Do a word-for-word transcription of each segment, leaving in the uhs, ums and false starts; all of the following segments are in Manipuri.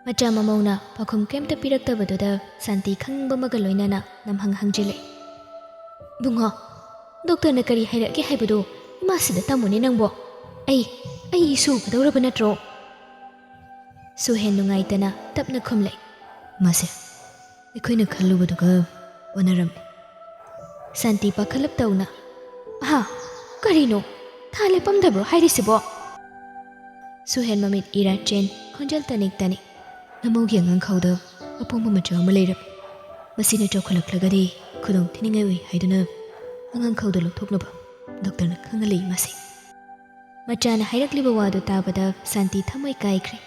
ꯃꯆꯥ ꯃꯃꯧꯅ ꯄꯥꯎꯈꯨꯝ ꯀꯩꯝꯇ ꯄꯤꯔꯛꯇꯕꯗꯨꯗ ꯁꯥꯟꯇꯤ ꯈꯪꯅꯤꯡꯕ ꯑꯃꯒ ꯂꯣꯏꯅꯅ ꯅꯝꯍꯪ ꯍꯪꯖꯤꯜꯂꯦ꯫ "ꯏꯕꯨꯡꯉꯣ, ꯗꯣꯛꯇꯔꯅ ꯀꯔꯤ ꯍꯥꯏꯔꯛꯀꯦ ꯍꯥꯏꯕꯗꯨ ꯏꯃꯥꯁꯤꯗ ꯇꯝꯃꯨꯅꯦ ꯅꯪꯕꯣ꯫ ꯑꯩ, ꯑꯩ ꯏꯁꯨ ꯎꯒꯗꯧꯔꯕ ꯅꯠꯇ꯭ꯔꯣ?" ꯁꯨꯍꯦꯟ ꯅꯨꯡꯉꯥꯏꯇꯅ ꯇꯞꯅ ꯈꯨꯝꯂꯦ꯫ "ꯃꯥꯁꯦ ꯑꯩꯈꯣꯏꯅ ꯈꯜꯂꯨꯕꯗꯨꯒ ꯑꯣꯟꯅꯔꯝꯃꯦ꯫" ꯁꯥꯟꯇꯤ ꯄꯥꯈꯠꯂꯞ ꯇꯧꯅ, "ꯑꯍꯥ, ꯀꯔꯤꯅꯣ? ꯊꯥ ꯂꯦꯞꯄꯝꯗꯕ꯭ꯔꯣ ꯍꯥꯏꯔꯤꯁꯤꯕꯣ?" ꯁꯨꯍꯦꯟ ꯃꯃꯤꯠ ꯏꯔꯥ ꯆꯦꯟ, ꯈꯣꯟꯖꯦꯜ ꯇꯅꯤꯛ ꯇꯅꯤꯛ, "ꯅꯃꯧꯒꯤ ꯑꯉꯥꯡꯈꯥꯎꯗ ꯑꯄꯣꯝꯕ ꯃꯆꯥ ꯑꯃ ꯂꯩꯔꯝꯃꯤ꯫ ꯃꯁꯤꯅ ꯆꯥꯎꯈꯠꯂꯛꯂꯒꯗꯤ ꯈꯨꯗꯣꯡ ꯊꯤꯅꯤꯡꯉꯥꯏ ꯑꯣꯏ ꯍꯥꯏꯗꯨꯅ ꯑꯉꯥꯡꯈꯥꯎꯗ ꯂꯧꯊꯣꯛꯅꯕ ꯗꯣꯛꯇꯔꯅ ꯈꯪꯍꯜꯂꯤ ꯏꯃꯥꯁꯦ꯫" ꯃꯆꯥꯅ ꯍꯥꯏꯔꯛꯂꯤꯕ ꯋꯥꯗꯨ ꯇꯥꯕꯗ ꯁꯥꯟꯇꯤ ꯊꯃꯣꯏ ꯀꯥꯏꯈ꯭ꯔꯦ꯫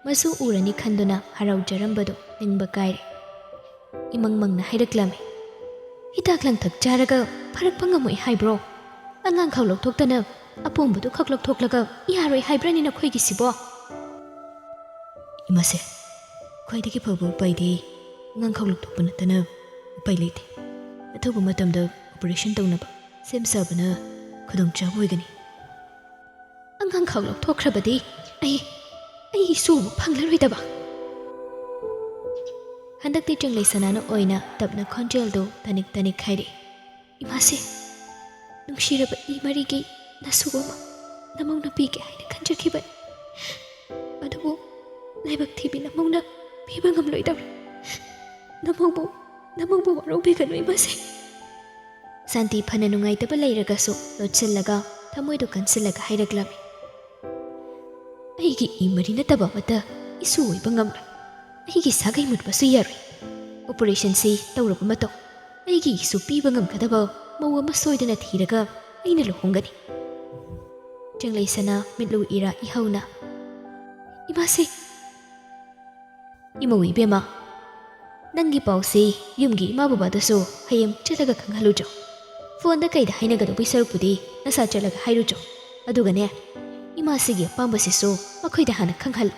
ꯃꯁꯨ ꯎꯔꯅꯤ ꯈꯟꯗꯨꯅ ꯍꯔꯥꯎꯖꯔꯝꯕꯗꯨ ꯅꯤꯡꯕ ꯀꯥꯏꯔꯦ꯫ ꯏꯃꯪ ꯃꯪꯅ ꯍꯥꯏꯔꯛꯂꯝꯃꯤ, "ꯍꯤꯗꯥꯛ ꯂꯥꯡꯊꯛ ꯆꯥꯔꯒ ꯐꯔꯛꯄ ꯉꯝꯃꯣꯏ ꯍꯥꯏꯕ꯭ꯔꯣ? ꯑꯉꯥꯡꯈꯥꯎ ꯂꯧꯊꯣꯛꯇꯅ ꯑꯄꯣꯝꯕꯗꯨ ꯈꯛ ꯂꯧꯊꯣꯛꯂꯒ ꯌꯥꯔꯣꯏ ꯍꯥꯏꯕ꯭ꯔꯅꯤ ꯅꯈꯣꯏꯒꯤꯁꯤꯕꯣ?" "ꯏꯃꯥꯁꯦ, ꯈ꯭ꯋꯥꯏꯗꯒꯤ ꯐꯕ ꯎꯄꯥꯏꯗꯤ ꯑꯉꯥꯡꯈꯥꯎ ꯂꯧꯊꯣꯛꯄ ꯅꯠꯇꯅ ꯎꯄꯥꯏ ꯂꯩꯇꯦ꯫ ꯑꯊꯨꯕ ꯃꯇꯝꯗ ꯑꯣꯄꯔꯦꯁꯟ ꯇꯧꯅꯕ ꯁꯦꯝ ꯁꯥꯕꯅ ꯈꯨꯗꯣꯡꯆꯥꯕ ꯑꯣꯏꯒꯅꯤ꯫" "ꯑꯉꯥꯡꯈꯥꯎ ꯂꯧꯊꯣꯛꯈ꯭ꯔꯕꯗꯤ ꯑꯩ, ꯑꯩ ꯏꯁꯨ ꯎꯕ ꯐꯪꯂꯔꯣꯏꯗꯕ?" ꯍꯟꯗꯛꯇꯤ ꯆꯪꯂꯩ ꯁꯅꯥꯅ ꯑꯣꯏꯅ ꯇꯞꯅ ꯈꯣꯟꯖꯦꯜꯗꯨ ꯇꯅꯤꯛ ꯇꯅꯤꯛ ꯍꯥꯏꯔꯛꯏ꯫ "ꯏꯃꯥꯁꯦ, ꯅꯨꯡꯁꯤꯔꯕ ꯏ ꯃꯔꯤꯒꯤ ꯅꯁꯨ ꯑꯃ ꯅꯃꯧꯅ ꯄꯤꯒꯦ ꯍꯥꯏꯅ ꯈꯟꯖꯈꯤꯕꯅꯤ꯫ ꯑꯗꯨꯕꯨ ꯂꯥꯏꯕꯛ ꯊꯤꯕꯤ ꯅꯃꯧꯅ ꯄꯤꯕ ꯉꯝꯂꯣꯏꯗꯧꯔꯦ꯫ ꯅꯃꯧꯕꯨ, ꯅꯃꯧꯕꯨ ꯋꯥꯔꯧꯕꯤꯒꯅꯨ ꯏꯃꯥꯁꯦ꯫" ꯁꯥꯟꯇꯤ ꯐꯅ ꯅꯨꯡꯉꯥꯏꯇꯕ ꯂꯩꯔꯒꯁꯨ ꯂꯣꯠꯁꯤꯜꯂꯒ ꯊꯃꯣꯏꯗꯨ ꯀꯟꯁꯤꯜꯂꯒ ꯍꯥꯏꯔꯛꯂꯝꯃꯤ, "ꯑꯩꯒꯤ ꯏ ꯃꯔꯤ ꯅꯠꯇꯕ ꯑꯃꯠꯇ ꯏꯁꯨ ꯑꯣꯏꯕ ꯉꯝꯂꯣꯏ꯫ ꯑꯩꯒꯤ ꯁꯥꯒꯩ ꯃꯨꯠꯄꯁꯨ ꯌꯥꯔꯣꯏ꯫ ꯑꯣꯄꯔꯦꯁꯟꯁꯤ ꯇꯧꯔꯕ ꯃꯇꯧ ꯑꯩꯒꯤ ꯏꯁꯨ ꯄꯤꯕ ꯉꯝꯒꯗꯕ ꯃꯧ ꯑꯃ ꯁꯣꯏꯗꯅ ꯊꯤꯔꯒ ꯑꯩꯅ ꯂꯨꯍꯣꯡꯒꯅꯤ꯫" ꯆꯪꯂꯩ ꯁꯅꯥ ꯃꯤꯠꯂꯨ ꯏꯔꯥ ꯏꯍꯧꯅ, "ꯏꯃꯥꯁꯦ, ꯏꯃꯧ ꯏꯕꯦꯝꯃ, ꯅꯪꯒꯤ ꯄꯥꯎꯁꯤ ꯌꯨꯝꯒꯤ ꯏꯃꯥ ꯕꯕꯥꯗꯁꯨ ꯍꯌꯦꯡ ꯆꯠꯂꯒ ꯈꯪꯍꯜꯂꯨꯆꯣ꯫ ꯐꯣꯟꯗ ꯀꯩꯗ ꯍꯥꯏꯅꯒꯗꯧꯕꯩ ꯁꯔꯨꯛꯄꯨꯗꯤ ꯅꯁꯥ ꯆꯠꯂꯒ ꯍꯥꯏꯔꯨꯆꯣ꯫ ꯑꯗꯨꯒꯅꯦ, ꯏꯃꯥꯁꯤꯒꯤ ꯑꯄꯥꯝꯕꯁꯤꯁꯨ ꯃꯈꯣꯏꯗ ꯍꯥꯟꯅ ꯈꯪꯍꯜꯂꯨ꯫"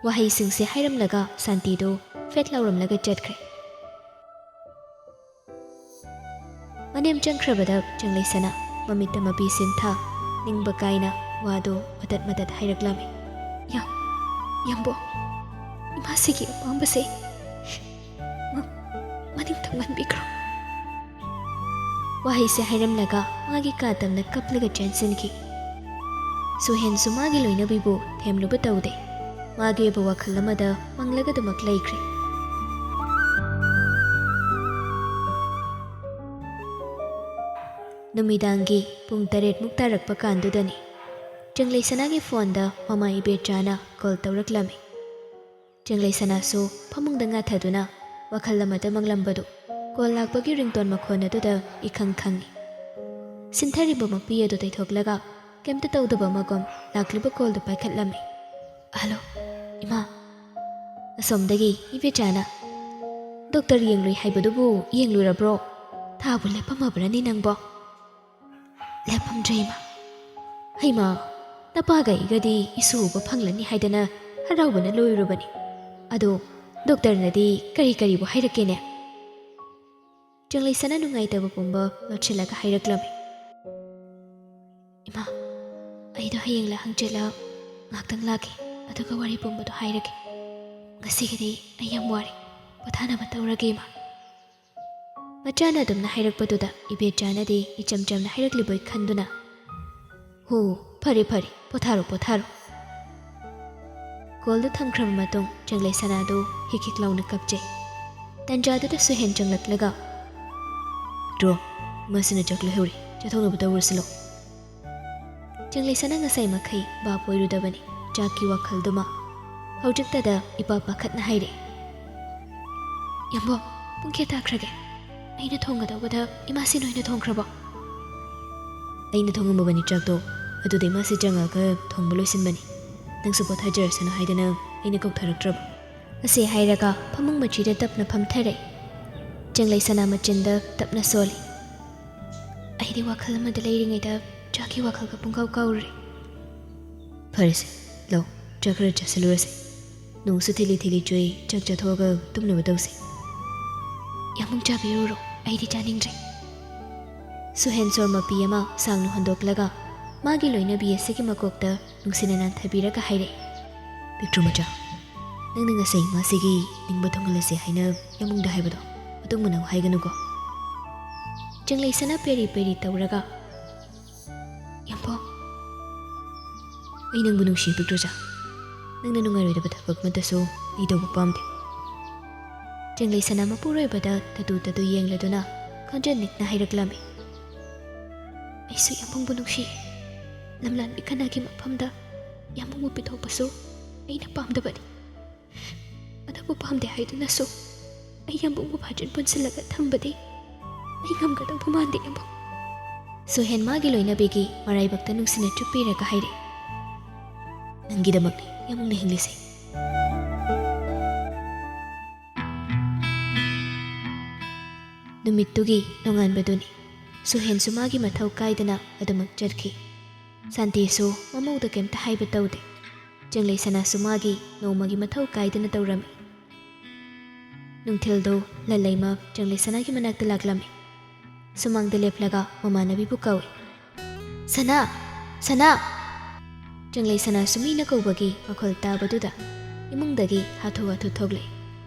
ꯋꯥꯍꯩꯁꯤꯡꯁꯦ ꯍꯥꯏꯔꯝꯂꯒ ꯁꯥꯟꯇꯤꯗꯨ ꯐꯦꯠ ꯂꯥꯎꯔꯝꯂꯒ ꯆꯠꯈ꯭ꯔꯦ꯫ ꯃꯅꯦꯝ ꯆꯪꯈ꯭ꯔꯕꯗ ꯆꯪꯂꯩꯁꯅꯥ ꯃꯃꯤꯠꯇ ꯃꯄꯤ ꯁꯤꯟꯊꯥ ꯅꯤꯡꯕ ꯀꯥꯏꯅ ꯋꯥꯗꯨ ꯃꯇꯠ ꯃꯇꯠ ꯍꯥꯏꯔꯛꯂꯝꯃꯤ꯫ "ꯌꯥ, ꯌꯥꯝꯕꯣ, ꯏꯃꯥꯁꯤꯒꯤ ꯑꯄꯥꯝꯕꯁꯦ ꯃ-, ꯃꯅꯤꯡ ꯊꯨꯡꯍꯟꯕꯤꯈ꯭ꯔꯣ꯫ ꯋꯥꯍꯩꯁꯦ ꯍꯥꯏꯔꯝꯂꯒ ꯃꯥꯒꯤ ꯀꯥ ꯇꯝꯅ ꯀꯞꯂꯒ ꯆꯦꯟꯁꯤꯟꯈꯤ꯫ ꯁꯨꯍꯦꯟꯁꯨ ꯃꯥꯒꯤ ꯂꯣꯏꯅꯕꯤꯕꯨ ꯊꯦꯝꯂꯨꯕ ꯇꯧꯗꯦ꯫ ꯃꯥꯒꯤ ꯑꯣꯏꯕ ꯋꯥꯈꯜ ꯑꯃꯗ ꯃꯪꯂꯒꯗꯃꯛ ꯂꯩꯈ꯭ꯔꯦ꯫ ꯅꯨꯃꯤꯗꯥꯡꯒꯤ ꯄꯨꯡ ꯇꯔꯦꯠꯃꯨꯛ ꯇꯥꯔꯛꯄ ꯀꯥꯟꯗꯨꯗꯅꯤ ꯆꯦꯡꯂꯩꯁꯅꯥꯒꯤ ꯐꯣꯟꯗ ꯃꯃꯥ ꯏꯕꯦꯆꯥꯅ ꯀꯣꯜ ꯇꯧꯔꯛꯂꯝꯃꯤ꯫ ꯆꯦꯡꯂꯩꯁꯅꯥꯁꯨ ꯐꯃꯨꯡꯗ ꯉꯥꯊꯗꯨꯅ ꯋꯥꯈꯜ ꯑꯃꯗ ꯃꯪꯂꯝꯕꯗꯨ ꯀꯣꯜ ꯂꯥꯛꯄꯒꯤ ꯔꯤꯡꯇꯣꯟ ꯃꯈꯣꯟ ꯑꯗꯨꯗ ꯏꯈꯪ ꯈꯪꯏ꯫ ꯁꯤꯟꯊꯔꯤꯕ ꯃꯄꯤ ꯑꯗꯨ ꯇꯩꯊꯣꯛꯂꯒ ꯀꯩꯝꯇ ꯇꯧꯗꯕ ꯑꯃꯒꯨꯝ ꯂꯥꯛꯂꯤꯕ ꯀꯣꯜꯗꯨ ꯄꯥꯏꯈꯠꯂꯝꯃꯤ꯫ "ꯍꯜꯂꯣ, ꯏꯃꯥ?" ꯑꯁꯣꯝꯗꯒꯤ ꯏꯕꯦꯆꯥꯅ, "ꯗꯣꯛꯇꯔ ꯌꯦꯡꯂꯨꯏ ꯍꯥꯏꯕꯗꯨꯕꯨ ꯌꯦꯡꯂꯨꯔꯕ꯭ꯔꯣ? ꯊꯥꯕꯨ ꯂꯦꯞꯄꯝꯃꯕ꯭ꯔꯅꯤ ꯅꯪꯕꯣ?" "ꯂꯦꯞꯄꯝꯗ꯭ꯔꯦ, ꯏꯃꯥ꯫ ꯍꯩꯃꯥ, ꯅꯄꯥꯒ ꯑꯩꯒꯗꯤ ꯏꯁꯨ ꯎꯕ ꯐꯪꯂꯅꯤ ꯍꯥꯏꯗꯅ ꯍꯔꯥꯎꯕꯅ ꯂꯣꯏꯔꯨꯕꯅꯤ꯫ ꯑꯗꯣ ꯗꯣꯛꯇꯔꯅꯗꯤ ꯀꯔꯤ ꯀꯔꯤꯕꯨ ꯍꯥꯏꯔꯛꯀꯦꯅꯦ?" ꯆꯦꯡꯂꯩꯁꯅꯥ ꯅꯨꯡꯉꯥꯏꯇꯕ ꯄꯨꯝꯕ ꯂꯣꯠꯁꯤꯜꯂꯒ ꯍꯥꯏꯔꯛꯂꯝꯃꯤ꯫ "ꯏꯃꯥ, ꯑꯩꯗꯣ ꯍꯌꯦꯡꯂ ꯍꯪꯆꯤꯠꯂ ꯉꯥꯛꯇꯪ ꯂꯥꯛꯀꯦ, ꯑꯗꯨꯒ ꯋꯥꯔꯤ ꯄꯨꯝꯕꯗꯣ ꯍꯥꯏꯔꯒꯦ꯫ ꯉꯁꯤꯒꯤꯗꯤ ꯑꯩ ꯌꯥꯝ ꯋꯥꯔꯦ, ꯄꯣꯊꯥꯅꯕ ꯇꯧꯔꯒꯦ, ꯏꯃꯥ꯫" ꯃꯆꯥꯅ ꯑꯗꯨꯝꯅ ꯍꯥꯏꯔꯛꯄꯗꯨꯗ ꯏꯕꯦꯆꯥꯅꯗꯤ ꯏꯆꯝ ꯆꯝꯅ ꯍꯥꯏꯔꯛꯂꯤꯕꯣꯏ ꯈꯟꯗꯨꯅ, "ꯍꯣ, ꯐꯔꯦ, ꯐꯔꯦ, ꯄꯣꯊꯥꯔꯣ, ꯄꯣꯊꯥꯔꯣ꯫" ꯀꯣꯜꯗꯨ ꯊꯝꯈ꯭ꯔꯕ ꯃꯇꯨꯡ ꯆꯦꯡꯂꯩꯁꯅꯥꯗꯨ ꯍꯤꯛ ꯍꯤꯛ ꯂꯥꯎꯅ ꯀꯞꯆꯩ꯫ ꯇꯟꯖꯥꯗꯨꯗ ꯁꯨꯍꯦꯟ ꯆꯪꯂꯛꯂꯒ, "ꯇ꯭ꯔꯣ, ꯃꯁꯤꯅ ꯆꯥꯛ ꯂꯩꯍꯧꯔꯤ, ꯆꯥꯊꯣꯛꯅꯕ ꯇꯧꯔꯁꯤꯂꯣ꯫" ꯆꯦꯡꯂꯩꯁꯅꯥ ꯉꯁꯥꯏ ꯃꯈꯩ ꯚꯥꯞ ꯑꯣꯏꯔꯨꯗꯕꯅꯤ ꯆꯥꯛꯀꯤ ꯋꯥꯈꯜꯗꯨꯃ꯫ ꯍꯧꯖꯤꯛꯇꯗ ꯏꯄꯥ ꯄꯥꯈꯠꯅ ꯍꯥꯏꯔꯦ, "ꯌꯥꯝꯕꯣ, ꯄꯨꯡ ꯀꯌꯥ ꯇꯥꯈ꯭ꯔꯒꯦ? ꯑꯩꯅ ꯊꯣꯡꯒꯗꯧꯕꯗ ꯏꯃꯥꯁꯤ ꯅꯣꯏꯅ ꯊꯣꯡꯈ꯭ꯔꯕꯣ?" "ꯑꯩꯅ ꯊꯣꯡꯉꯝꯃꯕꯅꯤ ꯆꯥꯛꯇꯣ, ꯑꯗꯨꯗ ꯏꯃꯥꯁꯤ ꯆꯪꯉꯛꯑꯒ ꯊꯣꯡꯕ ꯂꯣꯏꯁꯤꯟꯕꯅꯤ꯫ ꯅꯪꯁꯨ ꯄꯣꯊꯥꯖꯔꯁꯅꯨ ꯍꯥꯏꯗꯅ ꯑꯩꯅ ꯀꯧꯊꯔꯛꯇ꯭ꯔꯕ꯫" ꯑꯁꯤ ꯍꯥꯏꯔꯒ ꯐꯃꯨꯡ ꯃꯆꯤꯗ ꯇꯞꯅ ꯐꯝꯊꯔꯦ꯫ ꯆꯦꯡꯂꯩꯁꯅꯥ ꯃꯆꯤꯟꯗ ꯇꯞꯅ ꯁꯣꯜꯂꯤ꯫ "ꯑꯩꯗꯤ ꯋꯥꯈꯜ ꯑꯃꯗ ꯂꯩꯔꯤꯉꯩꯗ ꯆꯥꯛꯀꯤ ꯋꯥꯈꯜꯒ ꯄꯨꯡꯀꯥꯎ ꯀꯥꯎꯔꯨꯔꯦ꯫" "ꯐꯔꯦꯁꯦ, ꯂꯧ, ꯆꯥꯛ ꯈꯔ ꯆꯥꯁꯤꯜꯂꯨꯔꯁꯦ꯫ ꯅꯣꯡꯁꯨ ꯊꯤꯂꯤ ꯊꯤꯂꯤ ꯆꯨꯏ, ꯆꯥꯛ ꯆꯥꯊꯣꯛꯑꯒ ꯇꯨꯝꯅꯕ ꯇꯧꯁꯦ꯫" "ꯌꯥꯝꯕꯨꯡ ꯆꯥꯕꯤꯔꯨꯔꯣ, ꯑꯩꯗꯤ ꯆꯥꯅꯤꯡꯗ꯭ꯔꯦ꯫" ꯁꯨꯍꯦꯟ ꯁꯣꯔ ꯃꯄꯤ ꯑꯃ ꯁꯥꯡꯅ ꯍꯣꯟꯗꯣꯛꯂꯒ ꯃꯥꯒꯤ ꯂꯣꯏꯅꯕꯤ ꯑꯁꯤꯒꯤ ꯃꯀꯣꯛꯇ ꯅꯨꯡꯁꯤꯅ ꯅꯥꯟꯊꯕꯤꯔꯒ ꯍꯥꯏꯔꯛꯏ꯫ ꯄꯤꯛꯇ꯭ꯔꯨ ꯃꯆꯥ, ꯅꯪꯅ ꯉꯁꯤ ꯃꯥꯁꯤꯒꯤ ꯅꯤꯡꯕ ꯊꯨꯡꯍꯜꯂꯁꯦ ꯍꯥꯏꯅ ꯌꯥꯝꯕꯨꯡꯗ ꯍꯥꯏꯕꯗꯣ ꯃꯇꯨꯡ ꯃꯅꯥꯎ ꯍꯥꯏꯒꯅꯨꯀꯣ꯫ ꯆꯪꯂꯩꯁꯅꯥ ꯄꯦꯔꯤ ꯄꯦꯔꯤ ꯇꯧꯔꯒ, "ꯌꯥꯝꯕꯨꯡ, ꯑꯩ ꯅꯪꯕꯨ ꯅꯨꯡꯁꯤ ꯄꯤꯛꯇ꯭ꯔꯨꯆꯥ꯫ ꯅꯪꯅ ꯅꯨꯡꯉꯥꯏꯔꯣꯏꯗꯕ ꯊꯕꯛ ꯑꯃꯠꯇꯁꯨ ꯑꯩ ꯇꯧꯕ ꯄꯥꯝꯗꯦ꯫" ꯆꯪꯂꯩꯁꯅꯥ ꯃꯄꯨꯔꯣꯏꯕꯗ ꯇꯇꯨ ꯇꯇꯨ ꯌꯦꯡꯂꯗꯨꯅ ꯈꯣꯟꯖꯦꯜ ꯅꯤꯛꯅ ꯍꯥꯏꯔꯛꯂꯝꯃꯤ, "ꯑꯩꯁꯨ ꯌꯥꯝꯕꯨꯡꯕꯨ ꯅꯨꯡꯁꯤ꯫ ꯂꯝꯂꯥꯟꯕꯤ ꯀꯅꯥꯒꯤ ꯃꯐꯝꯗ ꯌꯥꯝꯕꯨꯡꯕꯨ ꯄꯤꯊꯣꯛꯄꯁꯨ ꯑꯩꯅ ꯄꯥꯝꯗꯕꯅꯤ꯫ ꯑꯗꯨꯕꯨ ꯄꯥꯝꯗꯦ ꯍꯥꯏꯗꯨꯅꯁꯨ ꯑꯩ ꯌꯥꯝꯕꯨꯡꯕꯨ ꯐꯥꯖꯤꯟ ꯄꯨꯟꯁꯤꯜꯂꯒ ꯊꯝꯕꯗꯤ ꯑꯩ ꯉꯝꯒꯗꯧꯕ ꯃꯥꯟꯗꯦ ꯌꯥꯝꯕꯨꯡ꯫" ꯁꯨꯍꯦꯟ ꯃꯥꯒꯤ ꯂꯣꯏꯅꯕꯤꯒꯤ ꯃꯔꯥꯏꯕꯛꯇ ꯅꯨꯡꯁꯤꯅ ꯆꯨꯞꯄꯤꯔꯒ ꯍꯥꯏꯔꯦ, "ꯅꯪꯒꯤꯗꯃꯛꯅꯤ ꯌꯥꯝꯕꯨꯡꯅ ꯍꯤꯡꯂꯤꯁꯦ꯫" ꯅꯨꯃꯤꯠꯇꯨꯒꯤ ꯅꯣꯡꯉꯥꯟꯕꯗꯨꯅꯤ꯫ ꯁꯨꯍꯦꯟꯁꯨ ꯃꯥꯒꯤ ꯃꯊꯧ ꯀꯥꯏꯗꯅ ꯑꯗꯨꯃꯛ ꯆꯠꯈꯤ꯫ ꯁꯥꯟꯇꯤꯁꯨ ꯃꯃꯧꯗ ꯀꯩꯝꯇ ꯍꯥꯏꯕ ꯇꯧꯗꯦ꯫ ꯆꯪꯂꯩꯁꯅꯥꯁꯨ ꯃꯥꯒꯤ ꯅꯣꯡꯃꯒꯤ ꯃꯊꯧ ꯀꯥꯏꯗꯅ ꯇꯧꯔꯝꯃꯤ꯫ ꯅꯨꯡꯊꯤꯜꯗꯨ ꯂꯜꯂꯩꯃ ꯆꯪꯂꯩꯁꯅꯥꯒꯤ ꯃꯅꯥꯛꯇ ꯂꯥꯛꯂꯝꯃꯤ꯫ ꯁꯨꯃꯥꯡꯗ ꯂꯦꯞꯂꯒ ꯃꯃꯥꯟꯅꯕꯤꯕꯨ ꯀꯧꯏ꯫ "ꯁꯅꯥ! ꯁꯅꯥ!" ꯆꯪꯂꯩꯁꯅꯥꯁꯨ ꯃꯤꯅ ꯀꯧꯕꯒꯤ ꯃꯈꯣꯜ ꯇꯥꯕꯗꯨꯗ ꯏꯃꯨꯡꯗꯒꯤ ꯍꯥꯊꯨ ꯍꯥꯊꯨ ꯊꯣꯛꯂꯛꯏ꯫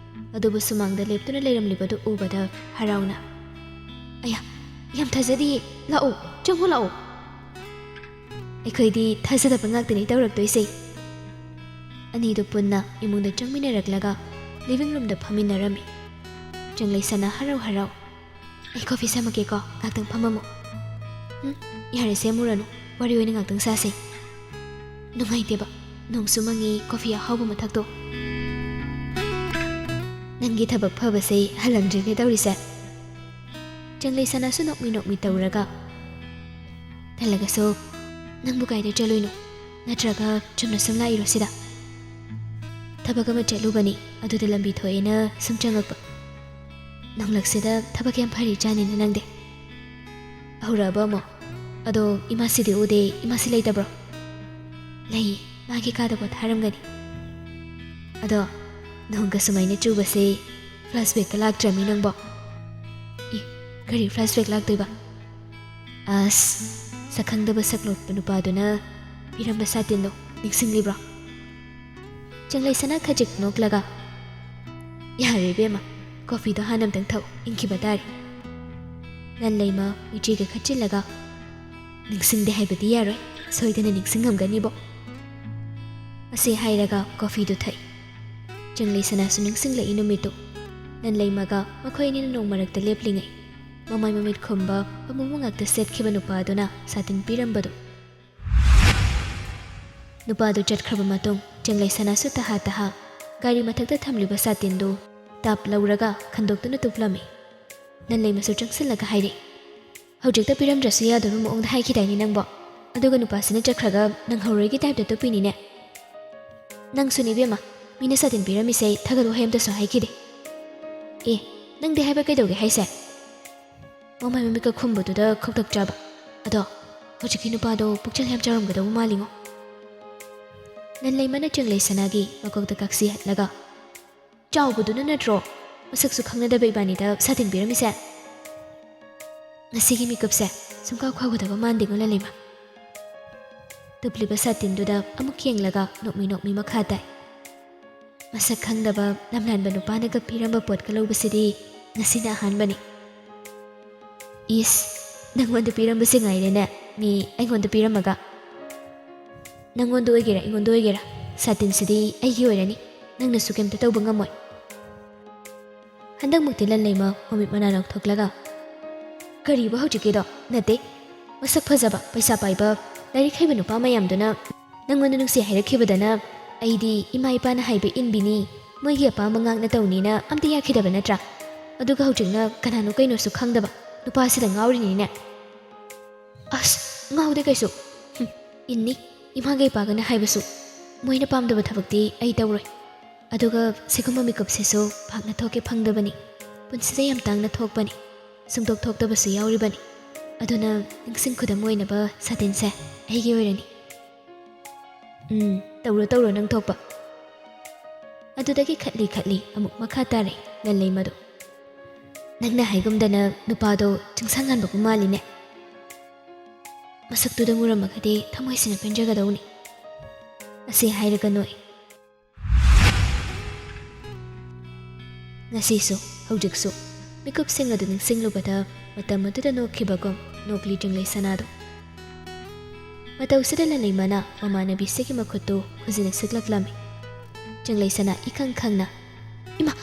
ꯑꯗꯨꯕꯨ ꯁꯨꯃꯥꯡꯗ ꯂꯦꯞꯇꯨꯅ ꯂꯩꯔꯝꯂꯤꯕꯗꯨ ꯎꯕꯗ ꯍꯔꯥꯎꯅ, "ꯑꯌꯥ, ꯌꯥꯝ ꯊꯥꯖꯗꯤꯌꯦ, ꯂꯥꯛꯑꯣ, ꯆꯪꯉꯣ ꯂꯥꯛꯑꯣ꯫" "ꯑꯩꯈꯣꯏꯗꯤ ꯊꯥꯖꯗꯕ ꯉꯥꯛꯇꯅꯤ ꯇꯧꯔꯛꯇꯣꯏꯁꯦ꯫" ꯑꯅꯤꯗꯨ ꯄꯨꯟꯅ ꯏꯃꯨꯡꯗ ꯆꯪꯃꯤꯟꯅꯔꯛꯂꯒ ꯂꯤꯚꯤꯡ ꯔꯨꯝꯗ ꯐꯝꯃꯤꯟꯅꯔꯝꯃꯤ꯫ ꯆꯪꯂꯩꯁꯅꯥ ꯍꯔꯥꯎ ꯍꯔꯥꯎ, "ꯑꯩ ꯀꯣꯐꯤ ꯁꯦꯝꯃꯛꯀꯦꯀꯣ, ꯉꯥꯛꯇꯪ ꯐꯝꯃꯝꯃꯣ꯫" "ꯎꯝ, ꯌꯥꯔꯦ, ꯁꯦꯝꯃꯨꯔꯅꯨ, ꯋꯥꯔꯤ ꯑꯣꯏꯅ ꯉꯥꯛꯇꯪ ꯁꯥꯁꯦ꯫ ꯅꯨꯡꯉꯥꯏꯇꯦꯕ, ꯅꯣꯡꯁꯨ ꯃꯪꯉꯤ, ꯀꯣꯐꯤ ꯑꯍꯥꯎꯕ ꯑꯃ ꯊꯛꯇꯣꯛ꯫" "ꯅꯪꯒꯤ ꯊꯕꯛ ꯐꯕꯁꯦ ꯍꯜꯂꯝꯗ꯭ꯔꯤꯅꯦ ꯇꯧꯔꯤꯁꯦ꯫" ꯆꯪꯂꯩꯁꯅꯥꯁꯨ ꯅꯣꯛꯃꯤ ꯅꯣꯛꯃꯤ ꯇꯧꯔꯒ, "ꯇꯜꯂꯒꯁꯨ ꯅꯪꯕꯨ ꯀꯥꯏꯗ ꯆꯠꯂꯨꯏꯅꯣ? ꯅꯠꯇ꯭ꯔꯒ ꯆꯨꯝꯅ ꯁꯨꯝ ꯂꯥꯛꯏꯔꯣ ꯁꯤꯗ?" "ꯊꯕꯛ ꯑꯃ ꯆꯠꯂꯨꯕꯅꯤ, ꯑꯗꯨꯗ ꯂꯝꯕꯤ ꯊꯣꯛꯑꯦꯅ ꯁꯨꯝ ꯆꯪꯉꯛꯄ꯫" "ꯅꯪꯂꯛꯁꯤꯗ ꯊꯕꯛ ꯌꯥꯝ ꯐꯔꯤ ꯆꯥꯅꯤꯅ ꯅꯪꯗꯤ꯫ ꯍꯧꯔꯛꯑꯕ ꯑꯃꯨꯛ? ꯑꯗꯣ ꯏꯃꯥꯁꯤꯗꯤ ꯎꯗꯦ, ꯏꯃꯥꯁꯤ ꯂꯩꯇꯕ꯭ꯔꯣ?" "ꯂꯩꯌꯦ, ꯃꯥꯒꯤ ꯀꯥꯗ ꯄꯣꯊꯥꯔꯝꯒꯅꯤ꯫" "ꯑꯗꯣ ꯅꯣꯡꯒ ꯁꯨꯃꯥꯏꯅ ꯆꯨꯕꯁꯦ ꯐ꯭ꯂꯥꯁꯕꯦꯛꯀ ꯂꯥꯛꯇ꯭ꯔꯃꯤ ꯅꯪꯕꯣ?" "ꯏ, ꯀꯔꯤ ꯐ꯭ꯂꯥꯁꯕꯦꯛ ꯂꯥꯛꯇꯣꯏꯕ?" "ꯑꯁ, ꯁꯛꯈꯪꯗꯕ ꯁꯛꯂꯣꯠꯄ ꯅꯨꯄꯥꯗꯨꯅ ꯄꯤꯔꯝꯕ ꯁꯥꯇꯤꯟꯗꯣ ꯅꯤꯡꯁꯤꯡꯂꯤꯕ꯭ꯔꯣ?" ꯆꯦꯡꯂꯩꯁꯅꯥ ꯈꯖꯤꯛ ꯅꯣꯛꯂꯒ, "ꯌꯥꯔꯦ ꯏꯕꯦꯝꯃ, ꯀꯣꯐꯤꯗꯣ ꯍꯥꯟꯅ ꯑꯝꯇꯪ ꯊꯛꯎ, ꯏꯪꯈꯤꯕ ꯇꯥꯔꯦ꯫" ꯂꯟꯂꯩꯃ ꯃꯤꯠꯆꯤꯒ ꯈꯠꯆꯤꯜꯂꯒ, "ꯅꯤꯡꯁꯤꯡꯗꯦ ꯍꯥꯏꯕꯗꯤ ꯌꯥꯔꯣꯏ, ꯁꯣꯏꯗꯅ ꯅꯤꯡꯁꯤꯡꯉꯝꯒꯅꯤꯕꯣ꯫" ꯑꯁꯤ ꯍꯥꯏꯔꯒ ꯀꯣꯐꯤꯗꯨ ꯊꯛꯏ꯫ ꯆꯦꯡꯂꯩꯁꯅꯥꯁꯨ ꯅꯤꯡꯁꯤꯡꯂꯛꯏ ꯅꯨꯃꯤꯠꯇꯨ꯫ ꯂꯟꯂꯩꯃꯒ ꯃꯈꯣꯏ ꯑꯅꯤꯅ ꯅꯣꯡ ꯃꯔꯛꯇ ꯂꯦꯞꯂꯤꯉꯩ, ꯃꯃꯥꯏ ꯃꯃꯤꯠ ꯈꯨꯝꯕ, ꯑꯃꯨꯕ ꯉꯥꯛꯇ ꯁꯦꯠꯈꯤꯕ ꯅꯨꯄꯥꯗꯨꯅ ꯁꯥꯇꯤꯟ ꯄꯤꯔꯝꯕꯗꯨ꯫ ꯅꯨꯄꯥꯗꯨ ꯆꯠꯈ꯭ꯔꯕ ꯃꯇꯨꯡ, ꯆꯦꯡꯂꯩꯁꯅꯥꯁꯨ ꯇꯍꯥ ꯇꯍꯥ ꯒꯥꯔꯤ ꯃꯊꯛꯇ ꯊꯝꯂꯤꯕ ꯁꯥꯇꯤꯟꯗꯨ ꯇꯥꯞ ꯂꯧꯔꯒ ꯈꯟꯗꯣꯛꯇꯨꯅ ꯇꯨꯞꯂꯝꯃꯤ꯫ ꯂꯟꯂꯩꯃꯁꯨ ꯆꯪꯁꯤꯜꯂꯒ ꯍꯥꯏꯔꯛꯏ, "ꯍꯧꯖꯤꯛꯇ ꯄꯤꯔꯝꯗ꯭ꯔꯁꯨ ꯌꯥꯗꯣꯏꯕ ꯃꯑꯣꯡꯗ ꯍꯥꯏꯈꯤꯗꯥꯏꯅꯦ ꯅꯪꯕꯣ? ꯑꯗꯨꯒ ꯅꯨꯄꯥꯁꯤꯅ ꯆꯠꯈ꯭ꯔꯒ ꯅꯪꯍꯧꯔꯣꯏꯒꯤ ꯇꯥꯏꯞꯇ ꯇꯨꯞꯄꯤꯅꯤꯅꯦ꯫ ꯅꯪꯁꯨꯅꯦ ꯏꯕꯦꯝꯃ, ꯃꯤꯅ ꯁꯥꯇꯤꯟ ꯄꯤꯔꯝꯃꯤꯁꯦ ꯊꯥꯒꯠ ꯋꯥꯍꯩ ꯑꯝꯇꯁꯨ ꯍꯥꯏꯈꯤꯗꯦ꯫ ꯑꯦ, ꯅꯪꯗꯤ ꯍꯥꯏꯕ ꯀꯩꯗꯧꯒꯦ ꯍꯥꯏꯁꯦ?" ꯃꯃꯥꯏ ꯃꯃꯤꯠꯀ ꯈꯨꯝꯕꯗꯨꯗ ꯈꯧꯇꯛ ꯆꯥꯕ꯫ "ꯑꯗꯣ, ꯍꯧꯖꯤꯛꯀꯤ ꯅꯨꯄꯥꯗꯣ ꯄꯨꯛꯆꯦꯜ ꯌꯥꯝ ꯆꯥꯎꯔꯝꯒꯗꯧꯕ ꯃꯥꯜꯂꯤꯉꯣ꯫" ꯂꯟꯂꯩꯃꯅ ꯆꯦꯡꯂꯩꯁꯅꯥꯒꯤ ꯃꯀꯣꯛꯇ ꯀꯥꯛꯁꯤ ꯍꯠꯂꯒ, "ꯆꯥꯎꯕꯗꯨꯅ ꯅꯠꯇ꯭ꯔꯣ ꯃꯁꯛꯁꯨ ꯈꯪꯅꯗꯕ ꯏꯕꯥꯅꯤꯗ ꯁꯥꯇꯤꯟ ꯄꯤꯔꯝꯃꯤꯁꯦ? ꯉꯁꯤꯒꯤ ꯃꯤꯀꯨꯞꯁꯦ ꯁꯨꯡꯀꯥꯎ ꯀꯥꯎꯒꯗꯕ ꯃꯥꯟꯗꯦꯉꯣ ꯂꯟꯂꯩꯃ꯫" ꯇꯨꯞꯂꯤꯕ ꯁꯥꯇꯤꯟꯗꯨꯗ ꯑꯃꯨꯛ ꯌꯦꯡꯂꯒ ꯅꯣꯛꯃꯤ ꯅꯣꯛꯃꯤ ꯃꯈꯥ ꯇꯥꯏ꯫ "ꯃꯁꯛ ꯈꯪꯗꯕ ꯂꯝꯂꯥꯟꯕ ꯅꯨꯄꯥꯅꯒ ꯄꯤꯔꯝꯕ ꯄꯣꯠꯀ ꯂꯧꯕꯁꯤꯗꯤ ꯉꯁꯤꯅ ꯑꯍꯥꯟꯕꯅꯤ꯫" "ꯏꯁ, ꯅꯪꯉꯣꯟꯗ ꯄꯤꯔꯝꯕꯁꯦ ꯉꯥꯏꯔꯦꯅꯦ, ꯃꯤ ꯑꯩꯉꯣꯟꯗ ꯄꯤꯔꯝꯃꯒ꯫ ꯅꯪꯉꯣꯟꯗ ꯑꯣꯏꯒꯦꯔꯥ ꯑꯩꯉꯣꯟꯗ ꯑꯣꯏꯒꯦꯔꯥ, ꯁꯥꯇꯤꯟꯁꯤꯗꯤ ꯑꯩꯒꯤ ꯑꯣꯏꯔꯅꯤ, ꯅꯪꯅꯁꯨ ꯀꯩꯝꯇ ꯇꯧꯕ ꯉꯝꯃꯣꯏ꯫" ꯍꯟꯗꯛꯃꯨꯛꯇꯤ ꯂꯟꯂꯩꯃ ꯃꯃꯤꯠ ꯃꯅꯥ ꯂꯧꯊꯣꯛꯂꯒ, "ꯀꯔꯤꯕ ꯍꯧꯖꯤꯛꯀꯤꯗꯣ? ꯅꯠꯇꯦ, ꯃꯁꯛ ꯐꯖꯕ, ꯄꯩꯁꯥ ꯄꯥꯏꯕ, ꯂꯥꯏꯔꯤꯛ ꯍꯩꯕ ꯅꯨꯄꯥ ꯃꯌꯥꯝꯗꯨꯅ ꯅꯪꯉꯣꯟꯗ ꯅꯨꯡꯁꯤ ꯍꯥꯏꯔꯛꯈꯤꯕꯗꯅ ꯑꯩꯗꯤ ꯏꯃꯥ ꯏꯄꯥꯅ ꯍꯥꯏꯕ ꯏꯟꯕꯤꯅꯤ, ꯃꯣꯏꯒꯤ ꯑꯄꯥꯝꯕ ꯉꯥꯛꯅ ꯇꯧꯅꯤꯅ ꯑꯝꯇ ꯌꯥꯈꯤꯗꯕ ꯅꯠꯇ꯭ꯔꯥ? ꯑꯗꯨꯒ ꯍꯧꯖꯤꯛꯅ ꯀꯅꯥꯅꯣ ꯀꯩꯅꯣꯁꯨ ꯈꯪꯗꯕ ꯅꯨꯄꯥꯁꯤꯗ ꯉꯥꯎꯔꯤꯅꯤꯅꯦ꯫" "ꯑꯁ, ꯉꯥꯎꯗꯦ ꯀꯩꯁꯨ꯫ ꯍꯨꯝ, ꯏꯟꯅꯤ, ꯏꯃꯥꯒ ꯏꯄꯥꯒꯅ ꯍꯥꯏꯕꯁꯨ꯫ ꯃꯣꯏꯅ ꯄꯥꯝꯗꯕ ꯊꯕꯛꯇꯤ ꯑꯩ ꯇꯧꯔꯣꯏ꯫ ꯑꯗꯨꯒ ꯁꯤꯒꯨꯝꯕ ꯃꯤꯀꯨꯞꯁꯤꯁꯨ ꯄꯥꯛꯅ ꯊꯣꯛꯀꯦ ꯐꯪꯗꯕꯅꯤ꯫ ꯄꯨꯟꯁꯤꯗ ꯌꯥꯝ ꯇꯥꯡꯅ ꯊꯣꯛꯄꯅꯤ꯫ ꯁꯨꯡꯊꯣꯛ ꯊꯣꯛꯇꯕꯁꯨ ꯌꯥꯎꯔꯤꯕꯅꯤ꯫ ꯑꯗꯨꯅ ꯅꯤꯡꯁꯤꯡ ꯈꯨꯗꯝ ꯑꯣꯏꯅꯕ ꯁꯥꯇꯤꯟꯁꯦ ꯑꯩꯒꯤ ꯑꯣꯏꯔꯅꯤ꯫" "ꯎꯝ, ꯇꯧꯔꯣ ꯇꯧꯔꯣ ꯅꯪ ꯊꯣꯛꯄ꯫" ꯑꯗꯨꯗꯒꯤ ꯈꯠꯂꯤ ꯈꯠꯂꯤ ꯑꯃꯨꯛ ꯃꯈꯥ ꯇꯥꯔꯦ ꯂꯟꯂꯩꯃꯗꯨ꯫ "ꯅꯪꯅ ꯍꯥꯏꯒꯨꯝꯗꯅ ꯅꯨꯄꯥꯗꯣ ꯆꯤꯡꯁꯥꯡ ꯉꯥꯟꯕꯕꯨ ꯃꯥꯜꯂꯤꯅꯦ꯫ ꯃꯁꯛꯇꯨꯗ ꯉꯨꯔꯝꯃꯒꯗꯤ ꯊꯃꯣꯏꯁꯤꯅ ꯄꯦꯟꯖꯒꯗꯧꯅꯤ꯫" ꯑꯁꯤ ꯍꯥꯏꯔꯒ ꯅꯣꯛꯏ꯫ ꯉꯁꯤꯁꯨ, ꯍꯧꯖꯤꯛꯁꯨ ꯃꯤꯀꯨꯞꯁꯤꯡ ꯑꯗꯨ ꯅꯤꯡꯁꯤꯡꯂꯨꯕꯗ ꯃꯇꯝ ꯑꯗꯨꯗ ꯅꯣꯛꯈꯤꯕꯒꯨꯝ ꯅꯣꯛꯂꯤ ꯆꯤꯡꯂꯩ ꯁꯅꯥꯗꯨ꯫ ꯃꯇꯧꯁꯤꯗ ꯂꯟꯂꯩꯃꯅ ꯃꯃꯥꯟꯅꯕꯤꯁꯤꯒꯤ ꯃꯈꯨꯠꯇꯨ ꯈꯨꯖꯤꯟꯅ ꯁꯤꯛꯂꯛꯂꯝꯃꯤ꯫ ꯆꯤꯡꯂꯩ ꯁꯅꯥ ꯏꯈꯪ ꯈꯪꯅ, "ꯏꯃꯥ!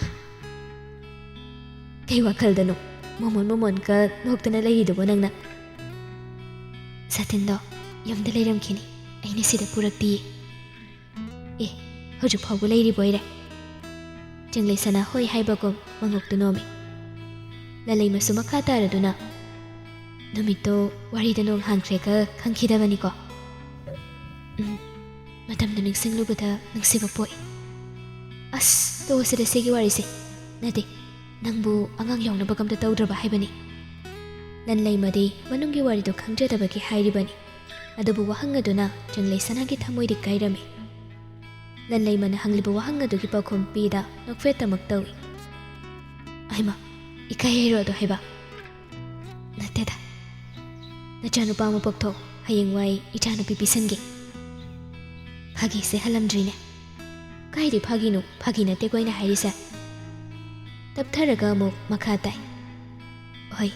ꯀꯩ ꯋꯥꯈꯜꯗꯅꯣ ꯃꯣꯃꯣꯟ ꯃꯣꯃꯣꯟꯒ ꯅꯣꯛꯇꯅ ꯂꯩꯔꯤꯗꯨꯕꯣ ꯅꯪꯅ?" "ꯁꯥꯇꯤꯟꯗꯣ ꯌꯨꯝꯗ ꯂꯩꯔꯝꯈꯤꯅꯤ, ꯑꯩꯅ ꯁꯤꯗ ꯄꯨꯔꯛꯇꯤꯌꯦ꯫" "ꯑꯦ, ꯍꯧꯖꯤꯛ ꯐꯥꯎꯕ ꯂꯩꯔꯤꯕꯣꯏꯔꯦ?" ꯆꯤꯡꯂꯩ ꯁꯅꯥ ꯍꯣꯏ ꯍꯥꯏꯕꯒꯨꯝ ꯃꯉꯣꯛꯇꯨ ꯅꯣꯝꯃꯤ꯫ ꯂꯟꯂꯩꯃꯁꯨ ꯃꯈꯥ ꯇꯥꯔꯗꯨꯅ, "ꯅꯨꯃꯤꯠꯇꯣ ꯋꯥꯔꯤꯗ ꯅꯣꯡ ꯍꯥꯡꯈ꯭ꯔꯦꯒ ꯈꯪꯈꯤꯗꯕꯅꯤꯀꯣ?" "ꯎꯝ, ꯃꯇꯝꯗꯨ ꯅꯤꯡꯁꯤꯡꯂꯨꯕꯗ ꯅꯨꯡꯁꯤꯕ ꯄꯣꯛꯏ꯫" "ꯑꯁ, ꯇꯣꯛꯑꯁꯤꯗ ꯁꯤꯒꯤ ꯋꯥꯔꯤꯁꯦ꯫ ꯅꯠꯇꯦ, ꯅꯪꯕꯨ ꯑꯉꯥꯡ ꯌꯥꯎꯅꯕꯒ ꯑꯝꯇ ꯇꯧꯗ꯭ꯔꯕ ꯍꯥꯏꯕꯅꯤ?" ꯂꯟꯂꯩꯃꯗꯤ ꯃꯅꯨꯡꯒꯤ ꯋꯥꯔꯤꯗꯨ ꯈꯪꯖꯗꯕꯒꯤ ꯍꯥꯏꯔꯤꯕꯅꯤ꯫ ꯑꯗꯨꯕꯨ ꯋꯥꯍꯪ ꯑꯗꯨꯅ ꯆꯤꯡꯂꯩ ꯁꯅꯥꯒꯤ ꯊꯃꯣꯏꯗꯤ ꯀꯥꯏꯔꯝꯃꯤ꯫ ꯂꯟꯂꯩꯃꯅ ꯍꯪꯂꯤꯕ ꯋꯥꯍꯪ ꯑꯗꯨꯒꯤ ꯄꯥꯎꯈꯨꯝ ꯄꯤꯗ ꯅꯣꯛꯐꯦꯠꯇꯃꯛ ꯇꯧꯏ꯫ "ꯑꯩꯃ, ꯏꯀꯥꯏ ꯍꯥꯏꯔꯣ ꯑꯗꯣ ꯍꯥꯏꯕ?" "ꯅꯠꯇꯦꯗ, ꯅꯆꯥꯅꯨꯄꯥ ꯑꯃ ꯄꯣꯛꯊꯣꯛ, ꯍꯌꯦꯡꯋꯥꯏ ꯏꯆꯥꯅꯨꯄꯤ ꯄꯤꯁꯟꯒꯦ꯫" "ꯐꯥꯒꯤꯁꯦ ꯍꯜꯂꯝꯗ꯭ꯔꯤꯅꯦ꯫" "ꯀꯥꯏꯗꯩ ꯐꯥꯒꯤꯅꯣ? ꯐꯥꯒꯤ ꯅꯠꯇꯦꯀꯣ ꯑꯩꯅ ꯍꯥꯏꯔꯤꯁꯦ꯫" ꯇꯞꯊꯔꯒ ꯑꯃꯨꯛ ꯃꯈꯥ ꯇꯥꯏ꯫ "ꯍꯣꯏ,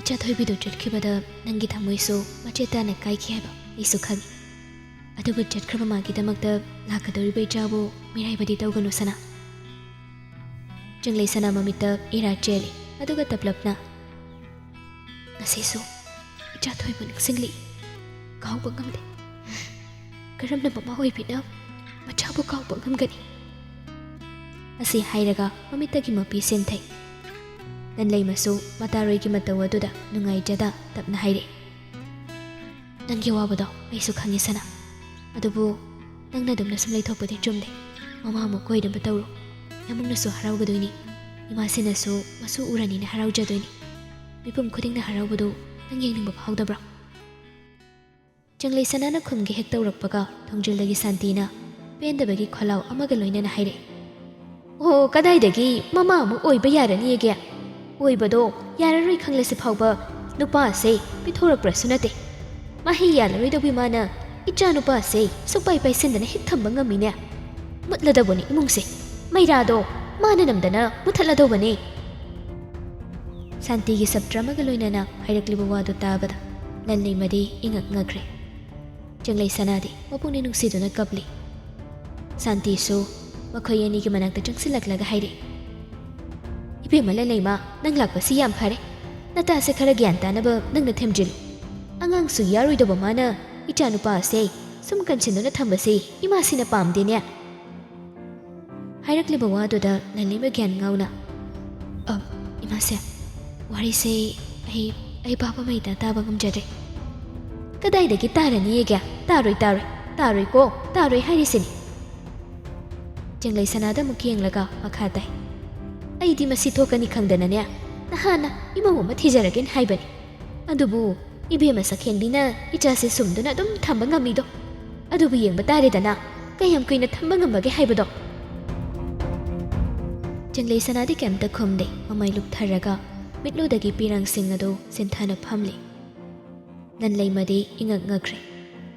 ꯏꯆꯥ ꯊꯣꯏꯕꯤꯗꯣ ꯆꯠꯈꯤꯕꯗ ꯅꯪꯒꯤ ꯊꯃꯣꯏꯁꯨ ꯃꯆꯦꯠ ꯇꯥꯅ ꯀꯥꯏꯈꯤ ꯍꯥꯏꯕ ꯑꯩꯁꯨ ꯈꯪꯏ꯫ ꯑꯗꯨꯕꯨ ꯆꯠꯈ꯭ꯔꯕ ꯃꯥꯒꯤꯗꯃꯛꯇ ꯂꯥꯛꯀꯗꯧꯔꯤꯕ ꯏꯆꯥꯕꯨ ꯃꯤꯔꯥꯏꯕꯗꯤ ꯇꯧꯒꯅꯨ ꯁꯅꯥ꯫" ꯆꯤꯡꯂꯩ ꯁꯅꯥ ꯃꯃꯤꯠꯇ ꯏꯔꯥ ꯆꯦꯜꯂꯤ, ꯑꯗꯨꯒ ꯇꯞꯂꯞꯅ, "ꯉꯁꯤꯁꯨ ꯏꯆꯥ ꯊꯣꯏꯕꯨ ꯅꯤꯡꯁꯤꯡꯂꯤ, ꯀꯥꯎꯕ ꯉꯝꯗꯦ꯫ ꯀꯔꯝꯅ ꯃꯃꯥ ꯑꯣꯏꯕꯤꯅ ꯃꯆꯥꯕꯨ ꯀꯥꯎꯕ ꯉꯝꯒꯅꯤ?" ꯑꯁꯤ ꯍꯥꯏꯔꯒ ꯃꯃꯤꯠꯇꯒꯤ ꯃꯄꯤ ꯁꯦꯝꯊꯩ꯫ ꯂꯟꯂꯩꯃꯁꯨ ꯃꯇꯥꯔꯣꯏꯒꯤ ꯃꯇꯧ ꯑꯗꯨꯗ ꯅꯨꯡꯉꯥꯏꯖꯗ ꯇꯞꯅ ꯍꯥꯏꯔꯛꯏ, "ꯅꯪꯒꯤ ꯑꯋꯥꯕꯗꯣ ꯑꯩꯁꯨ ꯈꯪꯉꯤ ꯁꯅꯥ꯫ ꯑꯗꯨꯕꯨ ꯅꯪꯅ ꯑꯗꯨꯝꯅ ꯁꯨꯝ ꯂꯩꯊꯣꯛꯄꯗꯤ ꯆꯨꯝꯗꯦ꯫ ꯃꯃꯥ ꯑꯃꯨꯛ ꯀꯣꯏꯅꯕ ꯇꯧꯔꯣ꯫ ꯌꯥꯝꯕꯨꯡꯅꯁꯨ ꯍꯔꯥꯎꯒꯗꯣꯏꯅꯤ꯫ ꯏꯃꯥꯁꯤꯅꯁꯨ ꯃꯁꯨ ꯎꯔꯅꯤꯅ ꯍꯔꯥꯎꯖꯗꯣꯏꯅꯤ꯫ ꯃꯤꯄꯨꯝ ꯈꯨꯗꯤꯡꯅ ꯍꯔꯥꯎꯕꯗꯨ ꯅꯪ ꯌꯦꯡꯅꯤꯡꯕ ꯐꯥꯎꯗꯕ꯭ꯔꯣ?" ꯆꯤꯡꯂꯩ ꯁꯅꯥꯅ ꯈꯨꯝꯒꯦ ꯍꯦꯛ ꯇꯧꯔꯛꯄꯒ ꯊꯣꯡꯖꯤꯜꯗꯒꯤ ꯁꯥꯟꯇꯤꯅ ꯄꯦꯟꯗꯕꯒꯤ ꯈꯣꯜꯂꯥꯎ ꯑꯃꯒ ꯂꯣꯏꯅꯅ ꯍꯥꯏꯔꯛꯏ, "ꯑꯣ, ꯀꯗꯥꯏꯗꯒꯤ ꯃꯃꯥ ꯑꯃꯨꯛ ꯑꯣꯏꯕ ꯌꯥꯔꯅꯤꯒꯦ? ꯑꯣꯏꯕꯗꯣ ꯌꯥꯔꯔꯣꯏ ꯈꯪꯂꯁꯤ ꯐꯥꯎꯕ ꯅꯨꯄꯥꯁꯦ ꯄꯤꯊꯣꯔꯛꯄ꯭ꯔꯁꯨ ꯅꯠꯇꯦ꯫ ꯃꯍꯩ ꯌꯥꯜꯂꯔꯣꯏꯗꯧꯕꯤ ꯃꯥꯅ ꯏꯆꯥ ꯅꯨꯄꯥꯁꯦ ꯁꯨꯛꯄꯥꯏ ꯄꯥꯏꯁꯤꯟꯗꯅ ꯍꯦꯛ ꯊꯝꯕ ꯉꯝꯃꯤꯅꯦ꯫ ꯃꯨꯠꯂꯗꯕꯅꯤ ꯏꯃꯨꯡꯁꯦ꯫ ꯃꯩꯔꯥꯗꯣ ꯃꯥꯅ ꯅꯝꯗꯅ ꯃꯨꯊꯠꯂꯗꯧꯕꯅꯦ꯫ ꯁꯥꯟꯇꯤꯒꯤ ꯁꯞꯇ꯭ꯔ ꯑꯃꯒ ꯂꯣꯏꯅꯅ ꯍꯥꯏꯔꯛꯂꯤꯕ ꯋꯥꯗꯨ ꯇꯥꯕꯗ ꯂꯟꯂꯩꯃꯗꯤ ꯏꯉꯛ ꯉꯛꯈ꯭ꯔꯦ꯫ ꯆꯦꯡꯂꯩ ꯁꯅꯥꯗꯤ ꯃꯄꯨꯛꯅꯤꯡ ꯅꯨꯡꯁꯤꯗꯨꯅ ꯀꯞꯂꯤ꯫ ꯁꯥꯟꯇꯤꯁꯨ ꯃꯈꯣꯏ ꯑꯅꯤꯒꯤ ꯃꯅꯥꯛꯇ ꯆꯪꯁꯤꯜꯂꯛꯂꯒ ꯍꯥꯏꯔꯛꯏ, "ꯏꯕꯦꯝꯃ ꯂꯟꯂꯩꯃ, ꯅꯪ ꯂꯥꯛꯄꯁꯤ ꯌꯥꯝ ꯐꯔꯦ꯫ ꯅꯇꯥꯁꯦ ꯈꯔ ꯒ꯭ꯌꯥꯟ ꯇꯥꯅꯕ ꯅꯪꯅ ꯊꯦꯝꯖꯤꯜꯂꯨ꯫ ꯑꯉꯥꯡꯁꯨ ꯌꯥꯔꯣꯏꯗꯧꯕ ꯃꯥꯅ ꯏꯆꯥꯅꯨꯄꯥ ꯑꯁꯦ ꯁꯨꯝ ꯀꯟꯁꯤꯟꯗꯨꯅ ꯊꯝꯕꯁꯤ ꯏꯃꯥꯁꯤꯅ ꯄꯥꯝꯗꯦꯅꯦ꯫" ꯍꯥꯏꯔꯛꯂꯤꯕ ꯋꯥꯗꯨꯗ ꯂꯟꯂꯩꯃ ꯒ꯭ꯌꯥꯟ ꯉꯥꯎꯅ, "ꯑ, ꯏꯃꯥꯁꯦ, ꯋꯥꯔꯤꯁꯦ ꯑꯩ, ꯑꯩ ꯚꯥꯞ ꯑꯃ ꯏꯇꯥ ꯇꯥꯕ ꯉꯝꯖꯗ꯭ꯔꯦ꯫ ꯀꯗꯥꯏꯗꯒꯤ ꯇꯥꯔꯅꯤꯒꯦ? ꯇꯥꯔꯣꯏ, ꯇꯥꯔꯣꯏ, ꯇꯥꯔꯣꯏꯀꯣ, ꯇꯥꯔꯣꯏ ꯍꯥꯏꯔꯤꯁꯤꯅꯤ꯫" ꯆꯦꯡꯂꯩ ꯁꯅꯥꯗ ꯑꯃꯨꯛ ꯌꯦꯡꯂꯒ ꯃꯈꯥ ꯇꯥꯏ, "ꯑꯩꯗꯤ ꯃꯁꯤ ꯊꯣꯛꯀꯅꯤ ꯈꯪꯗꯅꯅꯦ, ꯅꯍꯥꯟꯅ ꯏꯃꯧ ꯑꯃ ꯊꯤꯖꯔꯒꯦꯅ ꯍꯥꯏꯕꯅꯤ꯫ ꯑꯗꯨꯕꯨ ꯏꯕꯦꯝꯃ ꯁꯛꯍꯦꯟꯕꯤꯅ ꯏꯆꯥꯁꯦ ꯁꯨꯝꯗꯨꯅ ꯑꯗꯨꯝ ꯊꯝꯕ ꯉꯝꯃꯤꯗꯣ꯫ ꯑꯗꯨꯕꯨ ꯌꯦꯡꯕ ꯇꯥꯔꯦꯗꯅ, ꯀꯌꯥꯝ ꯀꯨꯏꯅ ꯊꯝꯕ ꯉꯝꯕꯒꯦ ꯍꯥꯏꯕꯗꯣ꯫" ꯆꯦꯡꯂꯩ ꯁꯅꯥꯗꯤ ꯀꯩꯝꯇ ꯈꯨꯝꯗꯦ꯫ ꯃꯃꯥꯏ ꯂꯨꯞꯊꯔꯒ ꯃꯤꯠꯂꯨꯗꯒꯤ ꯄꯤꯔꯥꯡꯁꯤꯡ ꯑꯗꯨ ꯆꯤꯟꯊꯅ ꯐꯝꯂꯤ꯫ ꯂꯟꯂꯩꯃꯗꯤ ꯏꯉꯛ ꯉꯛꯈ꯭ꯔꯦ꯫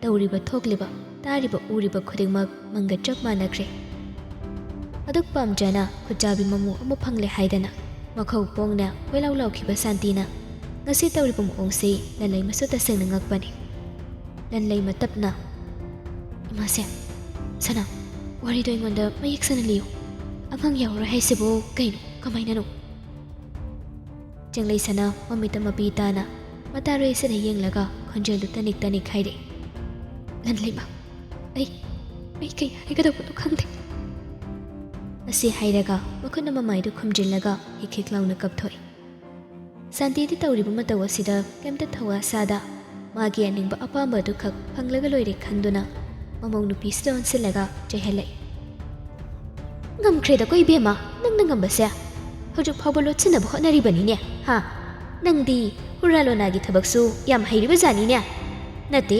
ꯇꯧꯔꯤꯕ ꯊꯣꯛꯂꯤꯕ, ꯇꯥꯔꯤꯕ ꯎꯔꯤꯕ ꯈꯨꯗꯤꯡꯃꯛ ꯃꯪꯒ ꯆꯞ ꯃꯥꯟꯅꯈ꯭ꯔꯦ꯫ ꯑꯗꯨꯛ ꯄꯥꯝꯖꯅ ꯈꯨꯠꯆꯥꯕꯤ ꯃꯃꯧ ꯑꯃ ꯐꯪꯂꯦ ꯍꯥꯏꯗꯅ ꯃꯈꯧ ꯄꯣꯡꯅ ꯀꯣꯏꯂꯥꯎ ꯂꯥꯎꯈꯤꯕ ꯁꯥꯟꯇꯤꯅ ꯉꯁꯤ ꯇꯧꯔꯤꯕ ꯃꯑꯣꯡꯁꯤ ꯂꯟꯂꯩꯃꯁꯨ ꯇꯁꯦꯡꯅ ꯉꯛꯄꯅꯤ꯫ ꯂꯟꯂꯩꯃ ꯇꯞꯅ, "ꯏꯃꯥꯁꯦ, ꯁꯅꯥ, ꯋꯥꯔꯤꯗꯣ ꯑꯩꯉꯣꯟꯗ ꯃꯌꯦꯛ ꯁꯦꯡꯅ ꯂꯤꯌꯨ꯫ ꯑꯉꯥꯡ ꯌꯥꯎꯔꯣꯏ ꯍꯥꯏꯁꯤꯕꯨ ꯀꯩꯅꯣ? ꯀꯃꯥꯏꯅꯅꯣ?" ꯆꯦꯡꯂꯩ ꯁꯅꯥ ꯃꯃꯤꯠꯇ ꯃꯄꯤ ꯇꯥꯅ ꯃꯇꯥꯔꯣꯏ ꯑꯁꯤꯗ ꯌꯦꯡꯂꯒ ꯈꯣꯟꯖꯦꯜꯗꯨ ꯇꯅꯤꯛ ꯇꯅꯤꯛ ꯍꯥꯏꯔꯛꯏ, "ꯂꯟꯂꯩꯃ, ꯑꯩ, ꯑꯩ ꯀꯩ ꯍꯥꯏꯒꯗꯧꯕꯅꯣ ꯈꯪꯗꯦ꯫" ꯑꯁꯤ ꯍꯥꯏꯔꯒ ꯃꯈꯨꯠꯅ ꯃꯃꯥꯏꯗꯨ ꯈꯨꯝꯖꯤꯜꯂꯒ ꯍꯤꯛ ꯍꯤꯛ ꯂꯥꯎꯅ ꯀꯞꯊꯣꯛꯏ꯫ ꯁꯥꯟꯇꯤꯗꯤ ꯇꯧꯔꯤꯕ ꯃꯇꯧ ꯑꯁꯤꯗ ꯀꯩꯝꯇ ꯊꯋꯥ ꯁꯥꯗ ꯃꯥꯒꯤ ꯑꯅꯤꯡꯕ ꯑꯄꯥꯝꯕ ꯑꯗꯨꯈꯛ ꯐꯪꯂꯒ ꯂꯣꯏꯔꯦ ꯈꯟꯗꯨꯅ ꯃꯃꯧ ꯅꯨꯄꯤꯁꯤꯗ ꯑꯣꯟꯁꯤꯜꯂꯒ ꯆꯩꯍꯜꯂꯛꯏ꯫ "ꯉꯝꯈ꯭ꯔꯦꯗꯀꯣ ꯏꯕꯦꯝꯃ, ꯅꯪꯅ ꯉꯝꯕꯁꯦ꯫ ꯍꯧꯖꯤꯛ ꯐꯥꯎꯕ ꯂꯣꯠꯁꯤꯟꯅꯕ ꯍꯣꯠꯅꯔꯤꯕꯅꯤꯅꯦ, ꯍꯥ? ꯅꯪꯗꯤ ꯍꯨꯔꯥ ꯂꯣꯅꯥꯒꯤ ꯊꯕꯛꯁꯨ ꯌꯥꯝ ꯍꯩꯔꯤꯕ ꯖꯥꯠꯅꯤꯅꯦ꯫ ꯅꯠꯇꯦ,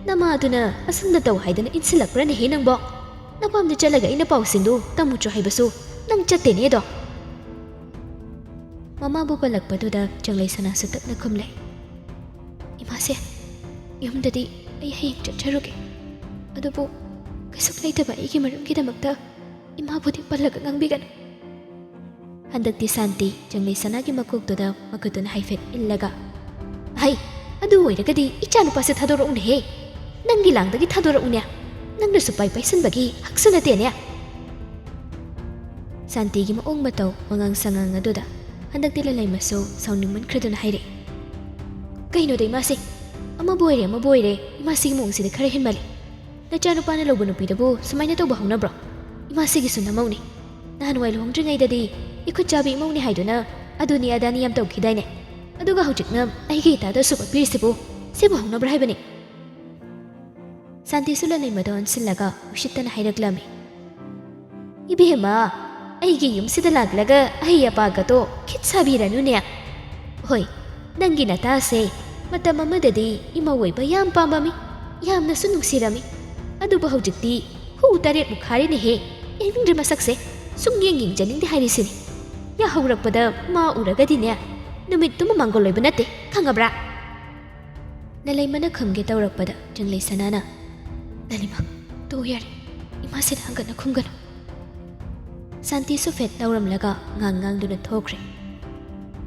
ꯅꯃꯥꯗꯨꯅ ꯑꯁꯨꯝꯅ ꯇꯧ ꯍꯥꯏꯗꯅ ꯏꯟꯁꯤꯜꯂꯛꯄ꯭ꯔꯅꯦꯍꯦ ꯅꯪꯕꯣ? ꯅꯄꯥꯝꯗ ꯆꯠꯂꯒ ꯑꯩꯅ ꯄꯥꯎꯁꯤꯡꯗꯨ ꯇꯝꯃꯨꯆꯣ ꯍꯥꯏꯕꯁꯨ ꯅꯪ ꯆꯠꯇꯦꯅꯦ ꯑꯗꯣ꯫" ꯃꯃꯥꯕꯨ ꯄꯜꯂꯛꯄꯗꯨꯗ ꯆꯦꯡꯂꯩ ꯁꯅꯥꯁꯨ ꯇꯞꯅ ꯈꯨꯝꯂꯦ, "ꯏꯃꯥꯁꯦ, ꯌꯨꯝꯗꯗꯤ ꯑꯩ ꯍꯌꯦꯡ ꯆꯠꯆꯔꯨꯒꯦ꯫ ꯑꯗꯨꯕꯨ ꯀꯩꯁꯨ ꯂꯩꯇꯕ ꯑꯩꯒꯤ ꯃꯔꯝꯒꯤꯗꯃꯛꯇ ꯏꯃꯥꯕꯨꯗꯤ ꯄꯜꯂꯒ ꯉꯥꯡꯕꯤꯒꯅꯨ꯫ ꯍꯟꯗꯛꯇꯤ ꯁꯥꯟꯇꯤ ꯆꯪꯂꯩ ꯁꯅꯥꯒꯤ ꯃꯀꯣꯛꯇꯨꯗ ꯃꯈꯨꯠꯇꯨꯅ ꯍꯥꯏꯐꯦꯠ ꯏꯜꯂꯒ, "ꯍꯩ, ꯑꯗꯨ ꯑꯣꯏꯔꯒꯗꯤ ꯏꯆꯥꯅꯨꯄꯥꯁꯦ ꯊꯥꯗꯣꯔꯛꯎꯅꯦꯍꯦ꯫ ꯅꯪꯒꯤ ꯂꯥꯡꯗꯒꯤ ꯊꯥꯗꯣꯔꯛꯎꯅꯦ꯫ ꯅꯪꯅꯁꯨ ꯄꯥꯏ ꯄꯥꯏꯁꯟꯕꯒꯤ ꯍꯛꯁꯨ ꯅꯠꯇꯦꯅꯦ꯫" ꯁꯥꯟꯇꯤꯒꯤ ꯃꯑꯣꯡ ꯃꯇꯧ, ꯋꯥꯉꯥꯡ ꯁꯉꯥꯡ ꯑꯗꯨꯗ ꯍꯟꯗꯛꯇꯤ ꯂꯂꯩꯃꯁꯨ ꯁꯥꯎꯅꯤꯡꯃꯟꯈ꯭ꯔꯗꯨꯅ ꯍꯥꯏꯔꯛꯏ, "ꯀꯩꯅꯣꯗ ꯏꯃꯥꯁꯦ, ꯑꯃꯕꯨ ꯑꯣꯏꯔꯦ ꯑꯃꯕꯨ ꯑꯣꯏꯔꯦ, ꯏꯃꯥꯁꯤꯒꯤ ꯃꯑꯣꯡꯁꯤꯗꯤ ꯈꯔ ꯍꯦꯟꯃꯜꯂꯤ꯫ ꯅꯆꯥꯅꯨꯄꯥꯅ ꯂꯧꯕ ꯅꯨꯄꯤꯗꯕꯨ ꯁꯨꯃꯥꯏꯅ ꯇꯧꯕ ꯍꯧꯅꯕ꯭ꯔꯣ? ꯏꯃꯥꯁꯤꯒꯤꯁꯨ ꯅꯃꯧꯅꯤ꯫ ꯅꯍꯥꯟꯋꯥꯏ ꯂꯨꯍꯣꯡꯗ꯭ꯔꯤꯉꯩꯗꯗꯤ ꯏꯈꯨꯠ ꯆꯥꯕꯤ ꯏꯃꯧꯅꯤ ꯍꯥꯏꯗꯨꯅ ꯑꯗꯨꯅꯤ ꯑꯗꯥꯅꯤ ꯌꯥꯝ ꯇꯧꯈꯤꯗꯥꯏꯅꯦ? ꯑꯗꯨꯒ ꯍꯧꯖꯤꯛꯅ ꯑꯩꯒꯤ ꯏꯇꯥꯗ ꯑꯁꯨꯛ ꯑꯣꯠꯄꯤꯔꯤꯁꯤꯕꯨ, ꯁꯤꯕꯨ ꯍꯧꯅꯕ꯭ꯔꯥ ꯍꯥꯏꯕꯅꯤ?" ꯁꯥꯟꯇꯤꯁꯨ ꯂꯂꯩꯃꯗ ꯑꯣꯟꯁꯤꯜꯂꯒ ꯎꯁꯤꯠꯇꯅ ꯍꯥꯏꯔꯛꯂꯝꯃꯤ, "ꯏꯕꯦꯝꯃ, ꯑꯩꯒꯤ ꯌꯨꯝꯁꯤꯗ ꯂꯥꯛꯂꯒ ꯑꯍꯩ ꯑꯄꯥꯒꯗꯣ ꯈꯤꯠ ꯁꯥꯕꯤꯔꯅꯨꯅꯦ꯫ ꯍꯣꯏ, ꯅꯪꯒꯤ ꯅꯇꯥꯁꯦ ꯃꯇꯝ ꯑꯃꯗꯗꯤ ꯏꯃꯧ ꯑꯣꯏꯕ ꯌꯥꯝ ꯄꯥꯝꯃꯝꯃꯤ, ꯌꯥꯝꯅꯁꯨ ꯅꯨꯡꯁꯤꯔꯝꯃꯤ꯫ ꯑꯗꯨꯕꯨ ꯍꯧꯖꯤꯛꯇꯤ ꯍꯨ ꯇꯔꯦꯠꯃꯨꯛ ꯈꯥꯔꯦꯅꯦꯍꯦ꯫ ꯌꯦꯡꯅꯤꯡꯗ꯭ꯔꯦ ꯃꯁꯛꯁꯦ, ꯁꯨꯡꯌꯦꯡ ꯌꯦꯡꯖꯅꯤꯡꯗꯦ ꯍꯥꯏꯔꯤꯁꯤꯅꯤ꯫ ꯌꯥꯍꯧꯔꯛꯄꯗ ꯃꯥ ꯎꯔꯒꯗꯤꯅꯦ, ꯅꯨꯃꯤꯠꯇꯨꯃ ꯃꯥꯡꯒꯣꯜ ꯑꯣꯏꯕ ꯅꯠꯇꯦ, ꯈꯪꯉꯕ꯭ꯔꯥ?" ꯂꯂꯩꯃꯅ ꯈꯨꯝꯒꯦ ꯇꯧꯔꯛꯄꯗ ꯆꯪꯂꯩ ꯁꯅꯥꯅ, "ꯂꯂꯩꯃ, ꯇꯣꯛꯑꯣ ꯌꯥꯔꯦ, ꯏꯃꯥꯁꯤꯗ ꯍꯪꯒꯠꯅ ꯈꯨꯝꯒꯅꯨ꯫" ꯁꯥꯟꯇꯤꯁꯨ ꯐꯦꯠ ꯂꯥꯎꯔꯝꯂꯒ ꯉꯥꯡ ꯉꯥꯡꯗꯨꯅ ꯊꯣꯛꯈ꯭ꯔꯦ꯫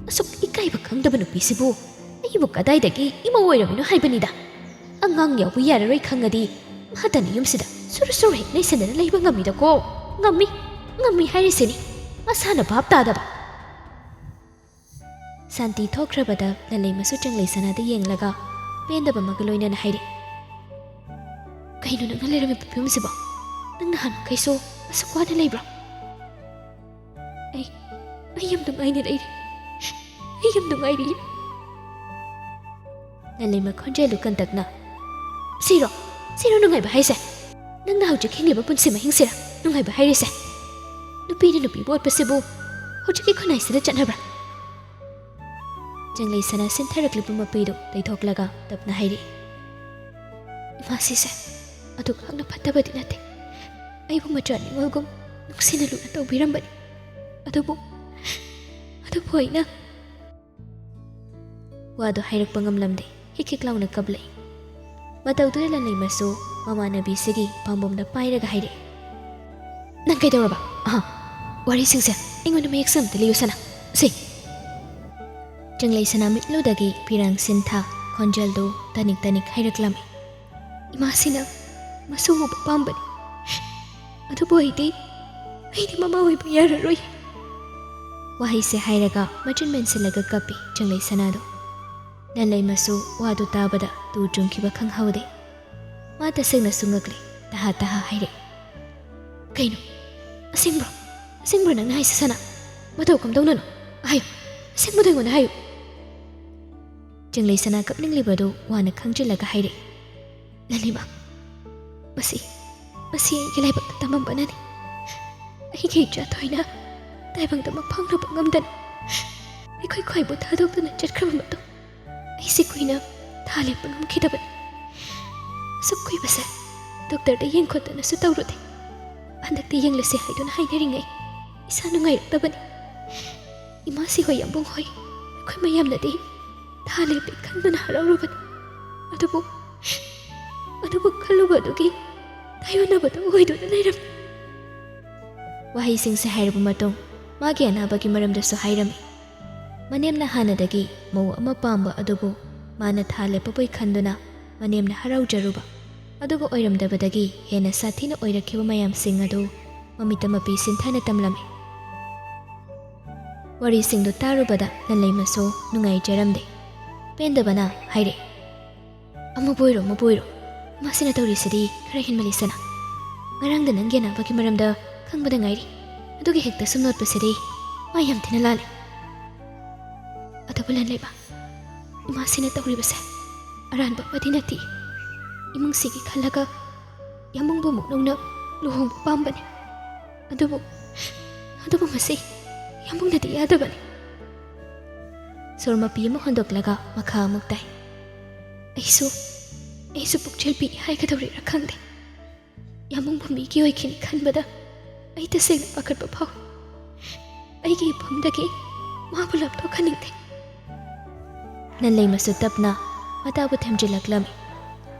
"ꯑꯁꯨꯛ ꯏꯀꯥꯏꯕ ꯈꯪꯗꯕ ꯅꯨꯄꯤꯁꯤꯕꯨ ꯑꯩꯕꯨ ꯀꯗꯥꯏꯗꯒꯤ ꯏꯃꯧ ꯑꯣꯏꯔꯝꯃꯤꯅꯣ ꯍꯥꯏꯕꯅꯤꯗ꯫ ꯑꯉꯥꯡ ꯌꯥꯎꯕ ꯌꯥꯔꯔꯣꯏ ꯈꯪꯉꯗꯤ ꯃꯥꯇꯅ ꯌꯨꯝꯁꯤꯗ ꯁꯨꯔꯨ ꯁꯨꯔꯨ ꯍꯦꯛ ꯅꯩꯁꯟꯗꯅ ꯂꯩꯕ ꯉꯝꯃꯤꯗꯀꯣ꯫ ꯉꯝꯃꯤ, ꯉꯝꯃꯤ ꯍꯥꯏꯔꯤꯁꯤꯅꯤ, ꯃꯁꯥꯅ ꯚꯥꯞ ꯇꯥꯗꯕ꯫" ꯁꯥꯟꯇꯤ ꯊꯣꯛꯈ꯭ꯔꯕꯗ ꯂꯂꯩꯃꯁꯨ ꯆꯪꯂꯩ ꯁꯅꯥꯗ ꯌꯦꯡꯂꯒ ꯄꯦꯟꯗꯕ ꯑꯃꯒ ꯂꯣꯏꯅꯅ ꯍꯥꯏꯔꯛꯏ, "ꯀꯩꯅꯣ ꯅꯪꯅ ꯂꯩꯔꯝꯃꯤꯕ ꯐꯤꯕꯝꯁꯤꯕꯣ? ꯅꯪ ꯅꯍꯥꯟꯃꯈꯩꯁꯨ ꯑꯁꯨꯛ ꯋꯥꯅ ꯂꯩꯕ꯭ꯔꯣ?" "ꯑꯩ, ꯑꯩ ꯌꯥꯝ ꯅꯨꯡꯉꯥꯏꯅ ꯂꯩꯔꯤ꯫ ꯑꯩ ꯌꯥꯝ ꯅꯨꯡꯉꯥꯏꯔꯤ꯫" ꯂꯂꯩꯃ ꯈꯣꯟꯖꯦꯜꯗꯨ ꯀꯟꯇꯛꯅ, "ꯁꯤꯔꯣ, ꯁꯤꯔꯣ ꯅꯨꯡꯉꯥꯏꯕ ꯍꯥꯏꯁꯦ? ꯅꯪꯅ ꯍꯧꯖꯤꯛ ꯍꯤꯡꯂꯤꯕ ꯄꯨꯟꯁꯤ ꯃꯍꯤꯡꯁꯤꯔ ꯅꯨꯡꯉꯥꯏꯕ ꯍꯥꯏꯔꯤꯁꯦ? ꯅꯨꯄꯤꯅ ꯅꯨꯄꯤꯕꯨ ꯑꯣꯠꯄꯁꯤꯕꯨ ꯍꯧꯖꯤꯛꯀꯤ ꯈꯨꯟꯅꯥꯏꯁꯤꯗ ꯆꯠꯅꯕ꯭ꯔꯥ?" ꯆꯪꯂꯩ ꯁꯅꯥ ꯁꯤꯟꯊꯔꯛꯂꯤꯕ ꯃꯄꯤꯗꯨ ꯇꯩꯊꯣꯛꯂꯒ ꯇꯞꯅ ꯍꯥꯏꯔꯛꯏ, "ꯏꯃꯥꯁꯤꯁꯦ ꯑꯗꯨꯛ ꯌꯥꯝꯅ ꯐꯠꯇꯕꯗꯤ ꯅꯠꯇꯦ꯫ ꯑꯩꯕꯨ ꯃꯆꯥ ꯅꯤꯉꯣꯜꯒꯨꯝ ꯅꯨꯡꯁꯤꯅ ꯂꯨꯅ ꯇꯧꯕꯤꯔꯝꯕꯅꯤ꯫ ꯑꯗꯨꯕꯨ, ꯑꯗꯨꯕꯨ ꯑꯩꯅ꯫" ꯋꯥꯗꯨ ꯍꯥꯏꯔꯛꯄ ꯉꯝꯂꯝꯗꯦ꯫ ꯍꯤꯛ ꯍꯤꯛ ꯂꯥꯎꯅ ꯀꯞꯂꯛꯏ꯫ ꯃꯇꯧꯗꯨꯗ ꯂꯂꯩꯃꯁꯨ ꯃꯃꯥꯟꯅꯕꯤꯁꯤꯒꯤ ꯄꯥꯝꯕꯣꯝꯗ ꯄꯥꯏꯔꯒ ꯍꯥꯏꯔꯛꯏ, "ꯅꯪ ꯀꯩꯗꯧꯔꯕ? ꯑꯍ, ꯋꯥꯔꯤꯁꯤꯡꯁꯦ ꯑꯩꯉꯣꯟꯗ ꯃꯌꯦꯛ ꯁꯦꯡꯅ ꯂꯤꯌꯨ ꯁꯅꯥ, ꯁꯦ꯫ ꯆꯤꯡꯂꯩ ꯁꯅꯥ ꯃꯤꯠꯂꯨꯗꯒꯤ ꯄꯤꯔꯥꯡ ꯁꯤꯟꯊꯥ ꯈꯣꯟꯖꯦꯜꯗꯨ ꯇꯅꯤꯛ ꯇꯅꯤꯛ ꯍꯥꯏꯔꯛꯂꯝꯃꯤ꯫ ꯏꯃꯥꯁꯤꯅ ꯃꯁꯨ ꯎꯕ ꯄꯥꯝꯕꯅꯤ꯫ ꯑꯗꯨꯕꯨ ꯑꯩꯗꯤ, ꯑꯩꯗꯤ ꯃꯃꯥ ꯑꯣꯏꯕ ꯌꯥꯔꯔꯣꯏ꯫ ꯋꯥꯍꯩꯁꯦ ꯍꯥꯏꯔꯒ ꯃꯆꯤꯟ ꯃꯦꯟꯁꯤꯜꯂꯒ ꯀꯞꯄꯤ ꯆꯤꯡꯂꯩ ꯁꯅꯥꯗꯣ꯫ ꯂꯟꯂꯩꯃꯁꯨ ꯋꯥꯗꯨ ꯇꯥꯕꯗ ꯇꯨ ꯆꯨꯡꯈꯤꯕ ꯈꯪꯍꯧꯗꯦ꯫ ꯃꯥ ꯇꯁꯦꯡꯅꯁꯨ ꯉꯛꯂꯦ, ꯇꯍꯥ ꯇꯍꯥ ꯍꯥꯏꯔꯛꯏ꯫ "ꯀꯩꯅꯣ? ꯑꯁꯦꯡꯕ꯭ꯔꯣ? ꯑꯁꯦꯡꯕ꯭ꯔꯣ ꯅꯪꯅ ꯍꯥꯏꯁꯦ ꯁꯅꯥ? ꯃꯇꯧ ꯀꯝꯗꯧꯅꯅꯣ? ꯍꯥꯏꯌꯨ, ꯑꯁꯦꯡꯕꯗꯣ ꯑꯩꯉꯣꯟꯗ ꯍꯥꯏꯌꯨ꯫" ꯆꯤꯡꯂꯩ ꯁꯅꯥ ꯀꯞꯅꯤꯡꯂꯤꯕꯗꯨ ꯋꯥꯅ ꯈꯪꯖꯤꯜꯂꯒ ꯍꯥꯏꯔꯛꯏ꯫ "ꯂꯟꯂꯩꯃ, ꯃꯁꯤ, ꯃꯁꯤ ꯑꯩꯒꯤ ꯂꯥꯏꯕꯛꯇ ꯇꯝꯃꯝꯕꯅꯅꯤ꯫ ꯑꯩꯒꯤ ꯏꯆꯥ ꯊꯣꯏꯅ ꯇꯥꯏꯕꯪꯗ ꯃꯪꯐꯥꯎꯅꯕ ꯉꯝꯗꯅ ꯑꯩꯈꯣꯏ ꯈ꯭ꯋꯥꯏꯕꯨ ꯊꯥꯗꯣꯛꯇꯨꯅ ꯆꯠꯈ꯭ꯔꯕ ꯃꯇꯨꯡ, ꯑꯩꯁꯦ ꯀꯨꯏꯅ ꯊꯥ ꯂꯦꯞꯄ ꯉꯝꯈꯤꯗꯕꯅꯤ꯫ ꯑꯁꯨꯛ ꯀꯨꯏꯕꯁꯦ ꯗꯣꯛꯇꯔꯗ ꯌꯦꯡꯈꯣꯠꯇꯅꯁꯨ ꯇꯧꯔꯨꯗꯦ꯫ ꯍꯟꯗꯛꯇꯤ ꯌꯦꯡꯂꯁꯤ ꯍꯥꯏꯗꯨꯅ ꯍꯥꯏꯅꯔꯤꯉꯩ ꯏꯁꯥ ꯅꯨꯡꯉꯥꯏꯔꯛꯇꯕꯅꯤ꯫ ꯏꯃꯥꯁꯤ ꯍꯣꯏ, ꯌꯥꯝꯕꯨꯡ ꯍꯣꯏ, ꯑꯩꯈꯣꯏ ꯃꯌꯥꯝꯅꯗꯤ ꯊꯥ ꯂꯦꯞꯄꯦ ꯈꯟꯗꯨꯅ ꯍꯔꯥꯎꯔꯨꯕꯅꯤ꯫ ꯑꯗꯨꯕꯨ, ꯑꯗꯨꯕꯨ ꯈꯜꯂꯨꯕ ꯑꯗꯨꯒꯤ ꯇꯥꯏꯌꯣꯟꯅꯕꯗꯨ ꯑꯣꯏꯗꯨꯅ ꯂꯩꯔꯝꯃꯤ꯫" ꯋꯥꯍꯩꯁꯤꯡꯁꯦ ꯍꯥꯏꯔꯕ ꯃꯇꯨꯡ, ꯃꯥꯒꯤ ꯑꯅꯥꯕꯒꯤ ꯃꯔꯝꯗꯁꯨ ꯍꯥꯏꯔꯝꯃꯤ꯫ ꯃꯅꯦꯝꯅ ꯍꯥꯟꯅꯗꯒꯤ ꯃꯧ ꯑꯃ ꯄꯥꯝꯕ ꯑꯗꯨꯕꯨ ꯃꯥꯅ ꯊꯥ ꯂꯦꯞꯄꯕꯣꯏ ꯈꯟꯗꯨꯅ ꯃꯅꯦꯝꯅ ꯍꯔꯥꯎꯖꯔꯨꯕ, ꯑꯗꯨꯕꯨ ꯑꯣꯏꯔꯝꯗꯕꯗꯒꯤ ꯍꯦꯟꯅ ꯁꯥꯊꯤꯅ ꯑꯣꯏꯔꯛꯈꯤꯕ ꯃꯌꯥꯝꯁꯤꯡ ꯑꯗꯨ ꯃꯃꯤꯠꯇ ꯃꯄꯤ ꯁꯤꯟꯊꯥꯅ ꯇꯝꯂꯝꯃꯤ꯫ ꯋꯥꯔꯤꯁꯤꯡꯗꯨ ꯇꯥꯔꯨꯕꯗ ꯂꯟꯂꯩꯃꯁꯨ ꯅꯨꯡꯉꯥꯏꯖꯔꯝꯗꯦ꯫ ꯄꯦꯟꯗꯕꯅ ꯍꯥꯏꯔꯛꯏ, "ꯑꯃꯕꯨ ꯑꯣꯏꯔꯣ, ꯑꯃꯕꯨ ꯑꯣꯏꯔꯣ, ꯃꯁꯤꯅ ꯇꯧꯔꯤꯁꯤꯗꯤ ꯈꯔ ꯍꯦꯟꯃꯜꯂꯤ ꯁꯅꯥ꯫ ꯉꯔꯥꯡꯗ ꯅꯪꯒꯤ ꯑꯅꯥꯕꯒꯤ ꯃꯔꯝꯗ ꯈꯪꯕꯗ ꯉꯥꯏꯔꯤ, ꯑꯗꯨꯒꯤ ꯍꯦꯛꯇ ꯁꯨꯝ ꯅꯣꯠꯄꯁꯤꯗꯤ ꯃꯥ ꯌꯥꯝ ꯊꯤꯅ ꯂꯥꯜꯂꯤ꯫" "ꯑꯗꯨꯕꯨ ꯂꯟꯂꯩꯃ, ꯏꯃꯥꯁꯤꯅ ꯇꯧꯔꯤꯕꯁꯦ ꯑꯔꯥꯟꯕ ꯑꯃꯗꯤ ꯅꯠꯇꯦ꯫ ꯏꯃꯨꯡꯁꯤꯒꯤ ꯈꯜꯂꯒ ꯌꯥꯝꯕꯨꯡꯕꯨ ꯃꯨꯛ ꯅꯧꯅ ꯂꯨꯍꯣꯡꯕ ꯄꯥꯝꯕꯅꯤ꯫ ꯑꯗꯨꯕꯨ, ꯑꯗꯨꯕꯨ ꯃꯁꯤ ꯌꯥꯝꯕꯨꯡꯅꯗꯤ ꯌꯥꯗꯕꯅꯤ꯫" ꯁꯣꯔ ꯃꯄꯤ ꯑꯃ ꯍꯣꯟꯗꯣꯛꯂꯒ ꯃꯈꯥ ꯑꯃꯨꯛ ꯇꯥꯏ꯫ "ꯑꯩꯁꯨ, ꯑꯩꯁꯨ ꯄꯨꯛꯆꯦꯜ ꯄꯤꯛꯏ ꯍꯥꯏꯒꯗꯧꯔꯤꯔꯥ ꯈꯪꯗꯦ꯫ ꯌꯥꯝꯕꯨꯡꯕꯨ ꯃꯤꯒꯤ ꯑꯣꯏꯈꯤꯅꯤ ꯈꯟꯕꯗ ꯑꯩ ꯇꯁꯦꯡꯅ ꯄꯥꯈꯠꯄ ꯐꯥꯎꯏ꯫ ꯑꯩꯒꯤ ꯏꯐꯝꯗꯒꯤ ꯃꯥꯕꯨ ꯂꯥꯞꯊꯣꯛꯍꯟꯅꯤꯡꯗꯦ꯫" ꯂꯟꯂꯩꯃꯁꯨ ꯇꯞꯅ ꯃꯇꯥꯕꯨ ꯊꯦꯝꯖꯤꯜꯂꯛꯂꯝꯃꯤ꯫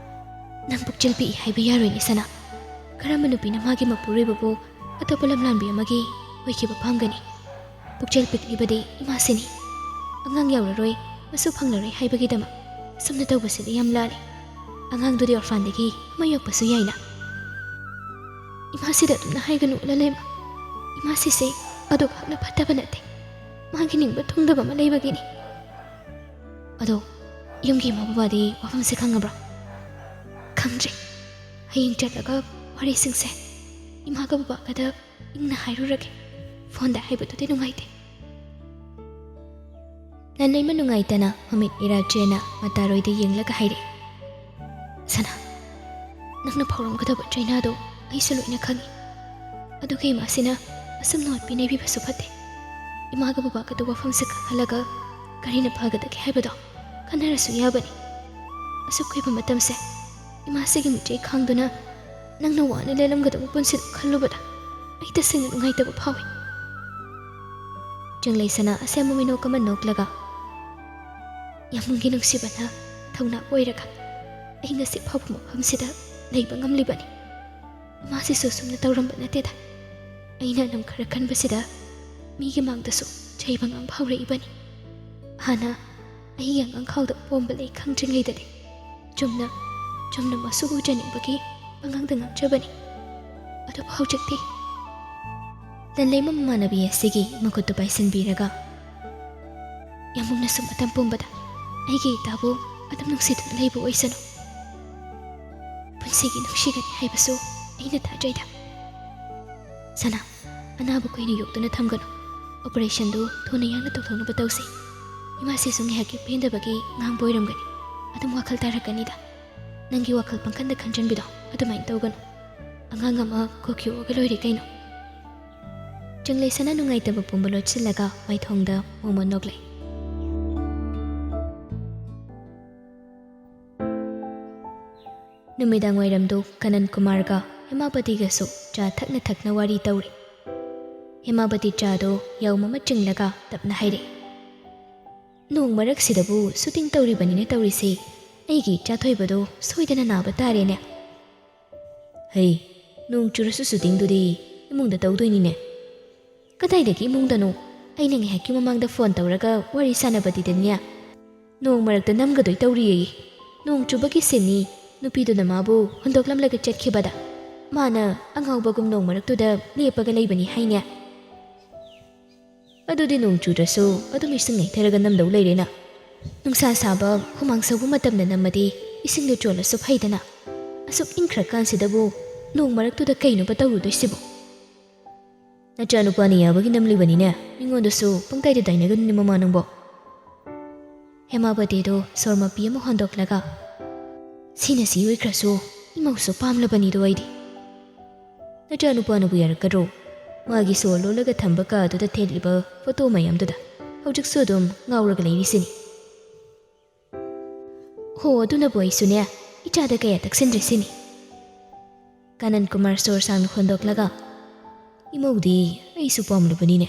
"ꯅꯪ ꯄꯨꯛꯆꯦꯜ ꯄꯤꯛꯏ ꯍꯥꯏꯕ ꯌꯥꯔꯣꯏꯅꯦ ꯁꯅꯥ꯫ ꯀꯔꯝꯕ ꯅꯨꯄꯤꯅ ꯃꯥꯒꯤ ꯃꯄꯨꯔꯣꯏꯕꯕꯨ ꯑꯇꯣꯞꯄ ꯂꯝꯂꯥꯟꯕꯤ ꯑꯃꯒꯤ ꯑꯣꯏꯈꯤꯕ ꯄꯥꯝꯒꯅꯤ? ꯄꯨꯛꯆꯦꯜ ꯄꯤꯛꯂꯤꯕꯗꯤ ꯏꯃꯥꯁꯤꯅꯤ꯫ ꯑꯉꯥꯡ ꯌꯥꯎꯔꯔꯣꯏ, ꯃꯁꯨ ꯐꯪꯂꯔꯣꯏ ꯍꯥꯏꯕꯒꯤꯗꯃꯛ ꯑꯁꯨꯝꯅ ꯇꯧꯕꯁꯤꯗꯤ ꯌꯥꯝ ꯂꯥꯜꯂꯤ꯫ ꯑꯉꯥꯡꯗꯨꯗꯤ ꯑꯣꯔꯐꯥꯟꯗꯒꯤ ꯑꯃ ꯌꯣꯛꯄꯁꯨ ꯌꯥꯏꯅ꯫ ꯏꯃꯥꯁꯤꯗ ꯑꯗꯨꯝꯅ ꯍꯥꯏꯒꯅꯨ, ꯂꯟꯂꯩꯃ꯫ ꯏꯃꯥꯁꯤꯁꯦ ꯑꯗꯨꯈꯛꯅ ꯐꯠꯇꯕ ꯅꯠꯇꯦ꯫ ꯃꯥꯒꯤ ꯅꯤꯡꯕ ꯊꯨꯡꯗꯕ ꯑꯃ ꯂꯩꯕꯒꯤꯅꯤ꯫ ꯑꯗꯣ ꯌꯨꯝꯒꯤ ꯏꯃꯥ ꯕꯕꯥꯗꯤ ꯋꯥꯐꯝꯁꯦ ꯈꯪꯉꯕ꯭ꯔꯣ? ꯈꯪꯗ꯭ꯔꯤ꯫ ꯍꯌꯦꯡ ꯆꯠꯂꯒ ꯋꯥꯔꯤꯁꯤꯡꯁꯦ ꯏꯃꯥꯒ ꯕꯕꯥꯒꯗ ꯏꯪꯅ ꯍꯥꯏꯔꯨꯔꯒꯦ꯫ ꯐꯣꯟꯗ ꯍꯥꯏꯕꯗꯨꯗꯤ ꯅꯨꯡꯉꯥꯏꯇꯦ꯫ ꯂꯟꯂꯩꯃ ꯅꯨꯡꯉꯥꯏꯇꯅ ꯃꯃꯤꯠ ꯏꯔꯥ ꯆꯦꯅ ꯃꯇꯥꯔꯣꯏꯗ ꯌꯦꯡꯂꯒ ꯍꯥꯏꯔꯛꯏ, "ꯁꯅꯥ, ꯅꯪꯅ ꯐꯥꯎꯔꯝꯒꯗꯕ ꯆꯩꯅꯥꯗꯣ ꯑꯩꯁꯨ ꯂꯣꯏꯅ ꯈꯪꯏ꯫ ꯑꯗꯨꯒ ꯏꯃꯥꯁꯤꯅ ꯑꯁꯨꯝ ꯅꯣꯠꯄꯤ ꯅꯩꯕꯤꯕꯁꯨ ꯐꯠꯇꯦ꯫ ꯏꯃꯥꯒ ꯕꯕꯥꯒꯗ ꯋꯥꯐꯝꯁꯦ ꯈꯪꯍꯜꯂꯒ ꯀꯔꯤꯅ ꯐꯒꯗꯒꯦ ꯍꯥꯏꯕꯗꯣ ꯈꯟꯅꯔꯁꯨ ꯌꯥꯕꯅꯤ꯫ ꯑꯁꯨꯛ ꯀꯨꯏꯕ ꯃꯇꯝꯁꯦ ꯏꯃꯥꯁꯤꯒꯤ ꯃꯤꯆꯩ ꯈꯥꯡꯗꯨꯅ ꯅꯪꯅ ꯋꯥꯅ ꯂꯦꯜꯂꯝꯒꯗꯕ ꯄꯨꯟꯁꯤꯗꯣ ꯈꯜꯂꯨꯕꯗ ꯑꯩ ꯇꯁꯦꯡꯅ ꯅꯨꯡꯉꯥꯏꯇꯕ ꯐꯥꯎꯏ꯫" ꯆꯤꯡꯂꯩꯁꯅꯥ ꯑꯁꯦꯝꯕ ꯃꯤꯅꯣꯛ ꯑꯃ ꯅꯣꯛꯂꯒ, "ꯌꯥꯝꯕꯨꯡꯒꯤ ꯅꯨꯡꯁꯤꯕꯅ ꯊꯧꯅꯥ ꯑꯣꯏꯔꯒ ꯑꯩ ꯉꯁꯤ ꯐꯥꯎꯕ ꯃꯐꯝꯁꯤꯗ ꯂꯩꯕ ꯉꯝꯂꯤꯕꯅꯤ꯫ ꯃꯥꯁꯤꯁꯨ ꯑꯁꯨꯝꯅ ꯇꯧꯔꯝꯕ ꯅꯠꯇꯦꯗ꯫ ꯑꯩꯅ ꯑꯗꯨꯝ ꯈꯔ ꯈꯟꯕꯁꯤꯗ ꯃꯤꯒꯤ ꯃꯥꯡꯗꯁꯨ ꯆꯩꯕ ꯉꯥꯡꯕ ꯍꯧꯔꯛꯏꯕꯅꯤ꯫ ꯍꯥꯟꯅ ꯑꯩꯒꯤ ꯑꯉꯥꯡꯈꯥꯎꯗ ꯄꯣꯝꯕ ꯂꯩ ꯈꯪꯗ꯭ꯔꯤꯉꯩꯗꯗꯤ ꯆꯨꯝꯅ, ꯆꯨꯝꯅ ꯃꯁꯨ ꯎꯖꯅꯤꯡꯕꯒꯤ ꯄꯉꯥꯡꯗ ꯉꯥꯡꯖꯕꯅꯤ꯫ ꯑꯗꯨꯕꯨ ꯍꯧꯖꯤꯛꯇꯤ꯫" ꯂꯟꯂꯩꯃ ꯃꯃꯥꯟꯅꯕꯤ ꯑꯁꯤꯒꯤ ꯃꯈꯨꯠꯇꯨ ꯄꯥꯏꯁꯤꯟꯕꯤꯔꯒ, "ꯌꯥꯝꯕꯨꯡꯅꯁꯨ ꯃꯇꯝ ꯄꯨꯝꯕꯗ ꯑꯩꯒꯤ ꯏꯇꯥꯕꯨ ꯑꯗꯨꯝ ꯅꯨꯡꯁꯤꯗꯨꯅ ꯂꯩꯕ ꯑꯣꯏꯁꯅꯨ꯫ ꯄꯨꯟꯁꯤꯒꯤ ꯅꯨꯡꯁꯤꯒꯅꯤ ꯍꯥꯏꯕꯁꯨ ꯑꯩꯅ ꯊꯥꯖꯩꯗ꯫ ꯁꯅꯥ, ꯑꯅꯥꯕ ꯀꯨꯏꯅ ꯌꯣꯛꯇꯨꯅ ꯊꯝꯒꯅꯨ꯫ ꯑꯣꯄꯔꯦꯁꯟꯗꯨ ꯊꯨꯅ ꯌꯥꯡꯅ ꯇꯧꯊꯣꯛꯅꯕ ꯇꯧꯁꯤ꯫ ꯏꯃꯥꯁꯤꯁꯨ ꯉꯥꯏꯍꯥꯛꯀꯤ ꯄꯦꯟꯗꯕꯒꯤ ꯉꯥꯡꯕ ꯑꯣꯏꯔꯝꯒꯅꯤ꯫ ꯑꯗꯨꯝ ꯋꯥꯈꯜ ꯇꯥꯔꯛꯀꯅꯤꯗ꯫ ꯅꯪꯒꯤ ꯋꯥꯈꯜ ꯄꯪꯈꯟꯗ ꯈꯟꯖꯟꯕꯤꯗꯣ ꯑꯗꯨꯃꯥꯏꯅ ꯇꯧꯒꯅꯨ꯫ ꯑꯉꯥꯡ ꯑꯃ ꯀꯣꯛ ꯌꯣꯛꯑꯒ ꯂꯣꯏꯔꯦ ꯀꯩꯅꯣ꯫" ꯆꯤꯡꯂꯩꯁꯅꯥ ꯅꯨꯡꯉꯥꯏꯇꯕ ꯄꯨꯝꯕ ꯂꯣꯠꯁꯤꯜꯂꯒ ꯃꯥꯏꯊꯣꯡꯗ ꯃꯣꯃꯣꯟ ꯅꯣꯛꯂꯛꯏ꯫ ꯅꯨꯃꯤꯗꯥꯡ ꯋꯥꯏꯔꯝꯗꯨ ꯀꯅꯟ ꯀꯨꯃꯥꯔꯒ ꯍꯦꯃꯥꯕꯇꯤꯒꯁꯨ ꯆꯥ ꯊꯛꯅ ꯊꯛꯅ ꯋꯥꯔꯤ ꯇꯧꯔꯤ꯫ ꯍꯦꯃꯥꯕꯇꯤ ꯆꯥꯗꯣ ꯌꯥꯎꯝ ꯑꯃ ꯆꯤꯡꯂꯒ ꯇꯞꯅ ꯍꯥꯏꯔꯛꯏ, "ꯅꯣꯡ ꯃꯔꯛꯁꯤꯗꯕꯨ ꯁꯨꯇꯤꯡ ꯇꯧꯔꯤꯕꯅꯤꯅ ꯇꯧꯔꯤꯁꯦ, ꯑꯩꯒꯤ ꯏꯆꯥ ꯊꯣꯏꯕꯗꯣ ꯁꯣꯏꯗꯅ ꯅꯥꯕ ꯇꯥꯔꯦꯅꯦ꯫" "ꯍꯩ, ꯅꯣꯡ ꯆꯨꯔꯁꯨ ꯁꯨꯇꯤꯡꯗꯨꯗꯤ ꯏꯃꯨꯡꯗ ꯇꯧꯗꯣꯏꯅꯤꯅꯦ꯫" "ꯀꯗꯥꯏꯗꯒꯤ ꯏꯃꯨꯡꯗꯅꯣ? ꯑꯩꯅ ꯉꯥꯏꯍꯥꯛꯀꯤ ꯃꯃꯥꯡꯗ ꯐꯣꯟ ꯇꯧꯔꯒ ꯋꯥꯔꯤ ꯁꯥꯟꯅꯕꯗꯤꯗꯅꯦ, ꯅꯣꯡ ꯃꯔꯛꯇ ꯅꯝꯒꯗꯣꯏ ꯇꯧꯔꯤꯌꯦ꯫ ꯅꯣꯡ ꯆꯨꯕꯒꯤ ꯁꯤꯟꯅꯤ, ꯅꯨꯄꯤꯗꯨꯅ ꯃꯥꯕꯨ ꯍꯨꯟꯗꯣꯛꯂꯝꯂꯒ ꯆꯠꯈꯤꯕꯗ ꯃꯥꯅ ꯑꯉꯥꯎꯕꯒꯨꯝ ꯅꯣꯡ ꯃꯔꯛꯇꯨꯗ ꯂꯦꯞꯄꯒ ꯂꯩꯕꯅꯤ ꯍꯥꯏꯅꯦ꯫ ꯑꯗꯨꯗꯤ ꯅꯣꯡ ꯆꯨꯗ꯭ꯔꯁꯨ ꯑꯗꯨꯝ ꯏꯁꯤꯡ ꯂꯩꯊꯔꯒ ꯅꯝꯗꯧ ꯂꯩꯔꯦꯅ꯫ ꯅꯨꯡꯁꯥ ꯁꯥꯕ, ꯍꯨꯃꯥꯡ ꯁꯧꯕ ꯃꯇꯝꯗ ꯅꯝꯃꯗꯤ ꯏꯁꯤꯡꯗꯣ ꯆꯣꯠꯂꯁꯨ ꯐꯩꯗꯅ꯫ ꯑꯁꯨꯛ ꯏꯪꯈ꯭ꯔꯀꯥꯟꯁꯤꯗꯕꯨ ꯅꯣꯡ ꯃꯔꯛꯇꯨꯗ ꯀꯩꯅꯣꯕ ꯇꯧꯔꯨꯗꯣꯏꯁꯤꯕꯣ? ꯅꯆꯥꯅꯨꯄꯥꯅ ꯌꯥꯕꯒꯤ ꯅꯝꯂꯤꯕꯅꯤꯅꯦ, ꯃꯤꯉꯣꯟꯗꯁꯨ ꯄꯪꯇꯥꯏꯗ ꯇꯥꯏꯅꯒꯅꯨꯅꯦ ꯃꯃꯥ ꯅꯪꯕꯣ꯫ ꯍꯦꯃꯥꯕꯇꯤꯗꯣ ꯁꯣꯔ ꯃꯄꯤ ꯑꯃ ꯍꯣꯟꯗꯣꯛꯂꯒ, ꯁꯤꯅ ꯁꯤ ꯑꯣꯏꯈ꯭ꯔꯁꯨ ꯏꯃꯧꯁꯨ ꯄꯥꯝꯂꯕꯅꯤꯗꯣ ꯑꯩꯗꯤ꯫ ꯅꯆꯥꯅꯨꯄꯥꯅꯕꯨ ꯌꯥꯔꯛꯀꯗ꯭ꯔꯣ? ꯃꯥꯒꯤ ꯁꯣꯔ ꯂꯣꯜꯂꯒ ꯊꯝꯕ ꯀꯥꯗꯨꯗ ꯊꯦꯠꯂꯤꯕ ꯐꯣꯇꯣ ꯃꯌꯥꯝꯗꯨꯗ ꯍꯧꯖꯤꯛꯁꯨ ꯑꯗꯨꯝ ꯉꯥꯎꯔꯒ ꯂꯩꯔꯤꯁꯤꯅꯤ꯫ ꯍꯣ, ꯑꯗꯨꯅꯕꯨ ꯑꯩꯁꯨꯅꯦ, ꯏꯆꯥꯗ ꯀꯌꯥ ꯇꯛꯁꯤꯟꯗ꯭ꯔꯤꯁꯤꯅꯤ꯫ ꯀꯥꯅꯟ ꯀꯨꯃꯥꯔ ꯁꯣꯔ ꯁꯥꯡꯅ ꯍꯣꯟꯗꯣꯛꯂꯒ, ꯏꯃꯧꯗꯤ ꯑꯩꯁꯨ ꯄꯥꯝꯂꯕꯅꯤꯅꯦ,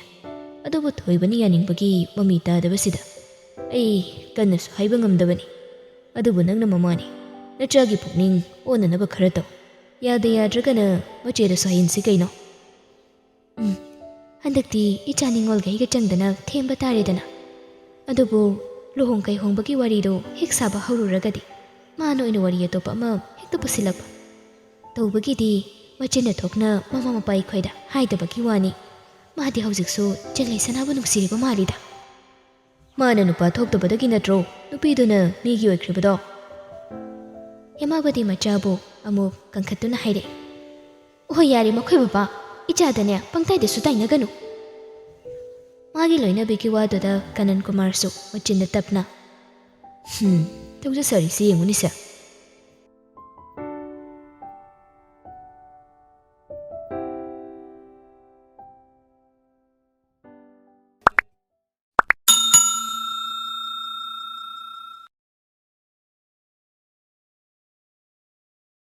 ꯑꯗꯨꯕꯨ ꯊꯣꯏꯕꯅ ꯌꯥꯅꯤꯡꯕꯒꯤ ꯃꯃꯤ ꯇꯥꯗꯕꯁꯤꯗ ꯑꯩ ꯀꯟꯅꯁꯨ ꯍꯥꯏꯕ ꯉꯝꯗꯕꯅꯤ꯫ ꯑꯗꯨꯕꯨ ꯅꯪꯅ ꯃꯃꯥꯅꯤ, ꯅꯆꯥꯒꯤ ꯄꯨꯛꯅꯤꯡ ꯑꯣꯟꯅꯅꯕ ꯈꯔ ꯇꯧ꯫ ꯌꯥꯗ ꯌꯥꯗ꯭ꯔꯒꯅ ꯃꯆꯦꯗꯁꯨ ꯍꯥꯏꯍꯟꯁꯤ ꯀꯩꯅꯣ꯫ ꯎꯝ, ꯍꯟꯗꯛꯇꯤ ꯏꯆꯥ ꯅꯤꯡꯉꯣꯜꯒ ꯑꯩꯒ ꯆꯪꯗꯅ ꯊꯦꯝꯕ ꯇꯥꯔꯦꯗꯅ꯫ ꯑꯗꯨꯕꯨ ꯂꯨꯍꯣꯡ ꯀꯩꯍꯣꯡꯕꯒꯤ ꯋꯥꯔꯤꯗꯣ ꯍꯦꯛ ꯁꯥꯕ ꯍꯧꯔꯨꯔꯒꯗꯤ ꯃꯥꯅ ꯑꯣꯏꯅ ꯋꯥꯔꯤ ꯑꯇꯣꯞꯄ ꯑꯃ ꯍꯦꯛꯇ ꯄꯨꯁꯤꯜꯂꯛꯄ꯫ ꯇꯧꯕꯒꯤꯗꯤ ꯃꯆꯤꯟꯅ ꯊꯣꯛꯅ ꯃꯃꯥ ꯃꯄꯥ ꯑꯩꯈꯣꯏꯗ ꯍꯥꯏꯗꯕꯒꯤ ꯋꯥꯅꯤ꯫ ꯃꯥꯗꯤ ꯍꯧꯖꯤꯛꯁꯨ ꯆꯦꯜꯂꯩ ꯁꯅꯥꯕꯨ ꯅꯨꯡꯁꯤꯔꯤꯕ ꯃꯥꯜꯂꯤꯗ꯫ ꯃꯥꯅ ꯅꯨꯄꯥ ꯊꯣꯛꯇꯕꯗꯒꯤ ꯅꯠꯇ꯭ꯔꯣ ꯅꯨꯄꯤꯗꯨꯅ ꯃꯤꯒꯤ ꯑꯣꯏꯈ꯭ꯔꯤꯕꯗꯣ? ꯍꯦꯃꯥꯕꯗꯤ ꯃꯆꯥꯕꯨ ꯑꯃꯨꯛ ꯀꯟꯈꯠꯇꯨꯅ ꯍꯥꯏꯔꯛꯏ꯫ "ꯑꯣꯍꯣ, ꯌꯥꯔꯦ ꯃꯈꯣꯏ ꯕꯕꯥ, ꯏꯆꯥꯗꯅꯦ ꯄꯪꯇꯥꯏꯗꯁꯨ ꯇꯥꯏꯅꯒꯅꯨ꯫" ꯃꯥꯒꯤ ꯂꯣꯏꯅꯕꯤꯒꯤ ꯋꯥꯗꯨꯗ ꯀꯥꯅꯟ ꯀꯨꯃꯥꯔꯁꯨ ꯃꯆꯤꯟꯗ ꯇꯞꯅ, "ꯍꯝ, ꯇꯧꯖꯁꯔꯤꯁꯤ ꯌꯦꯡꯉꯨꯅꯤꯁꯦ,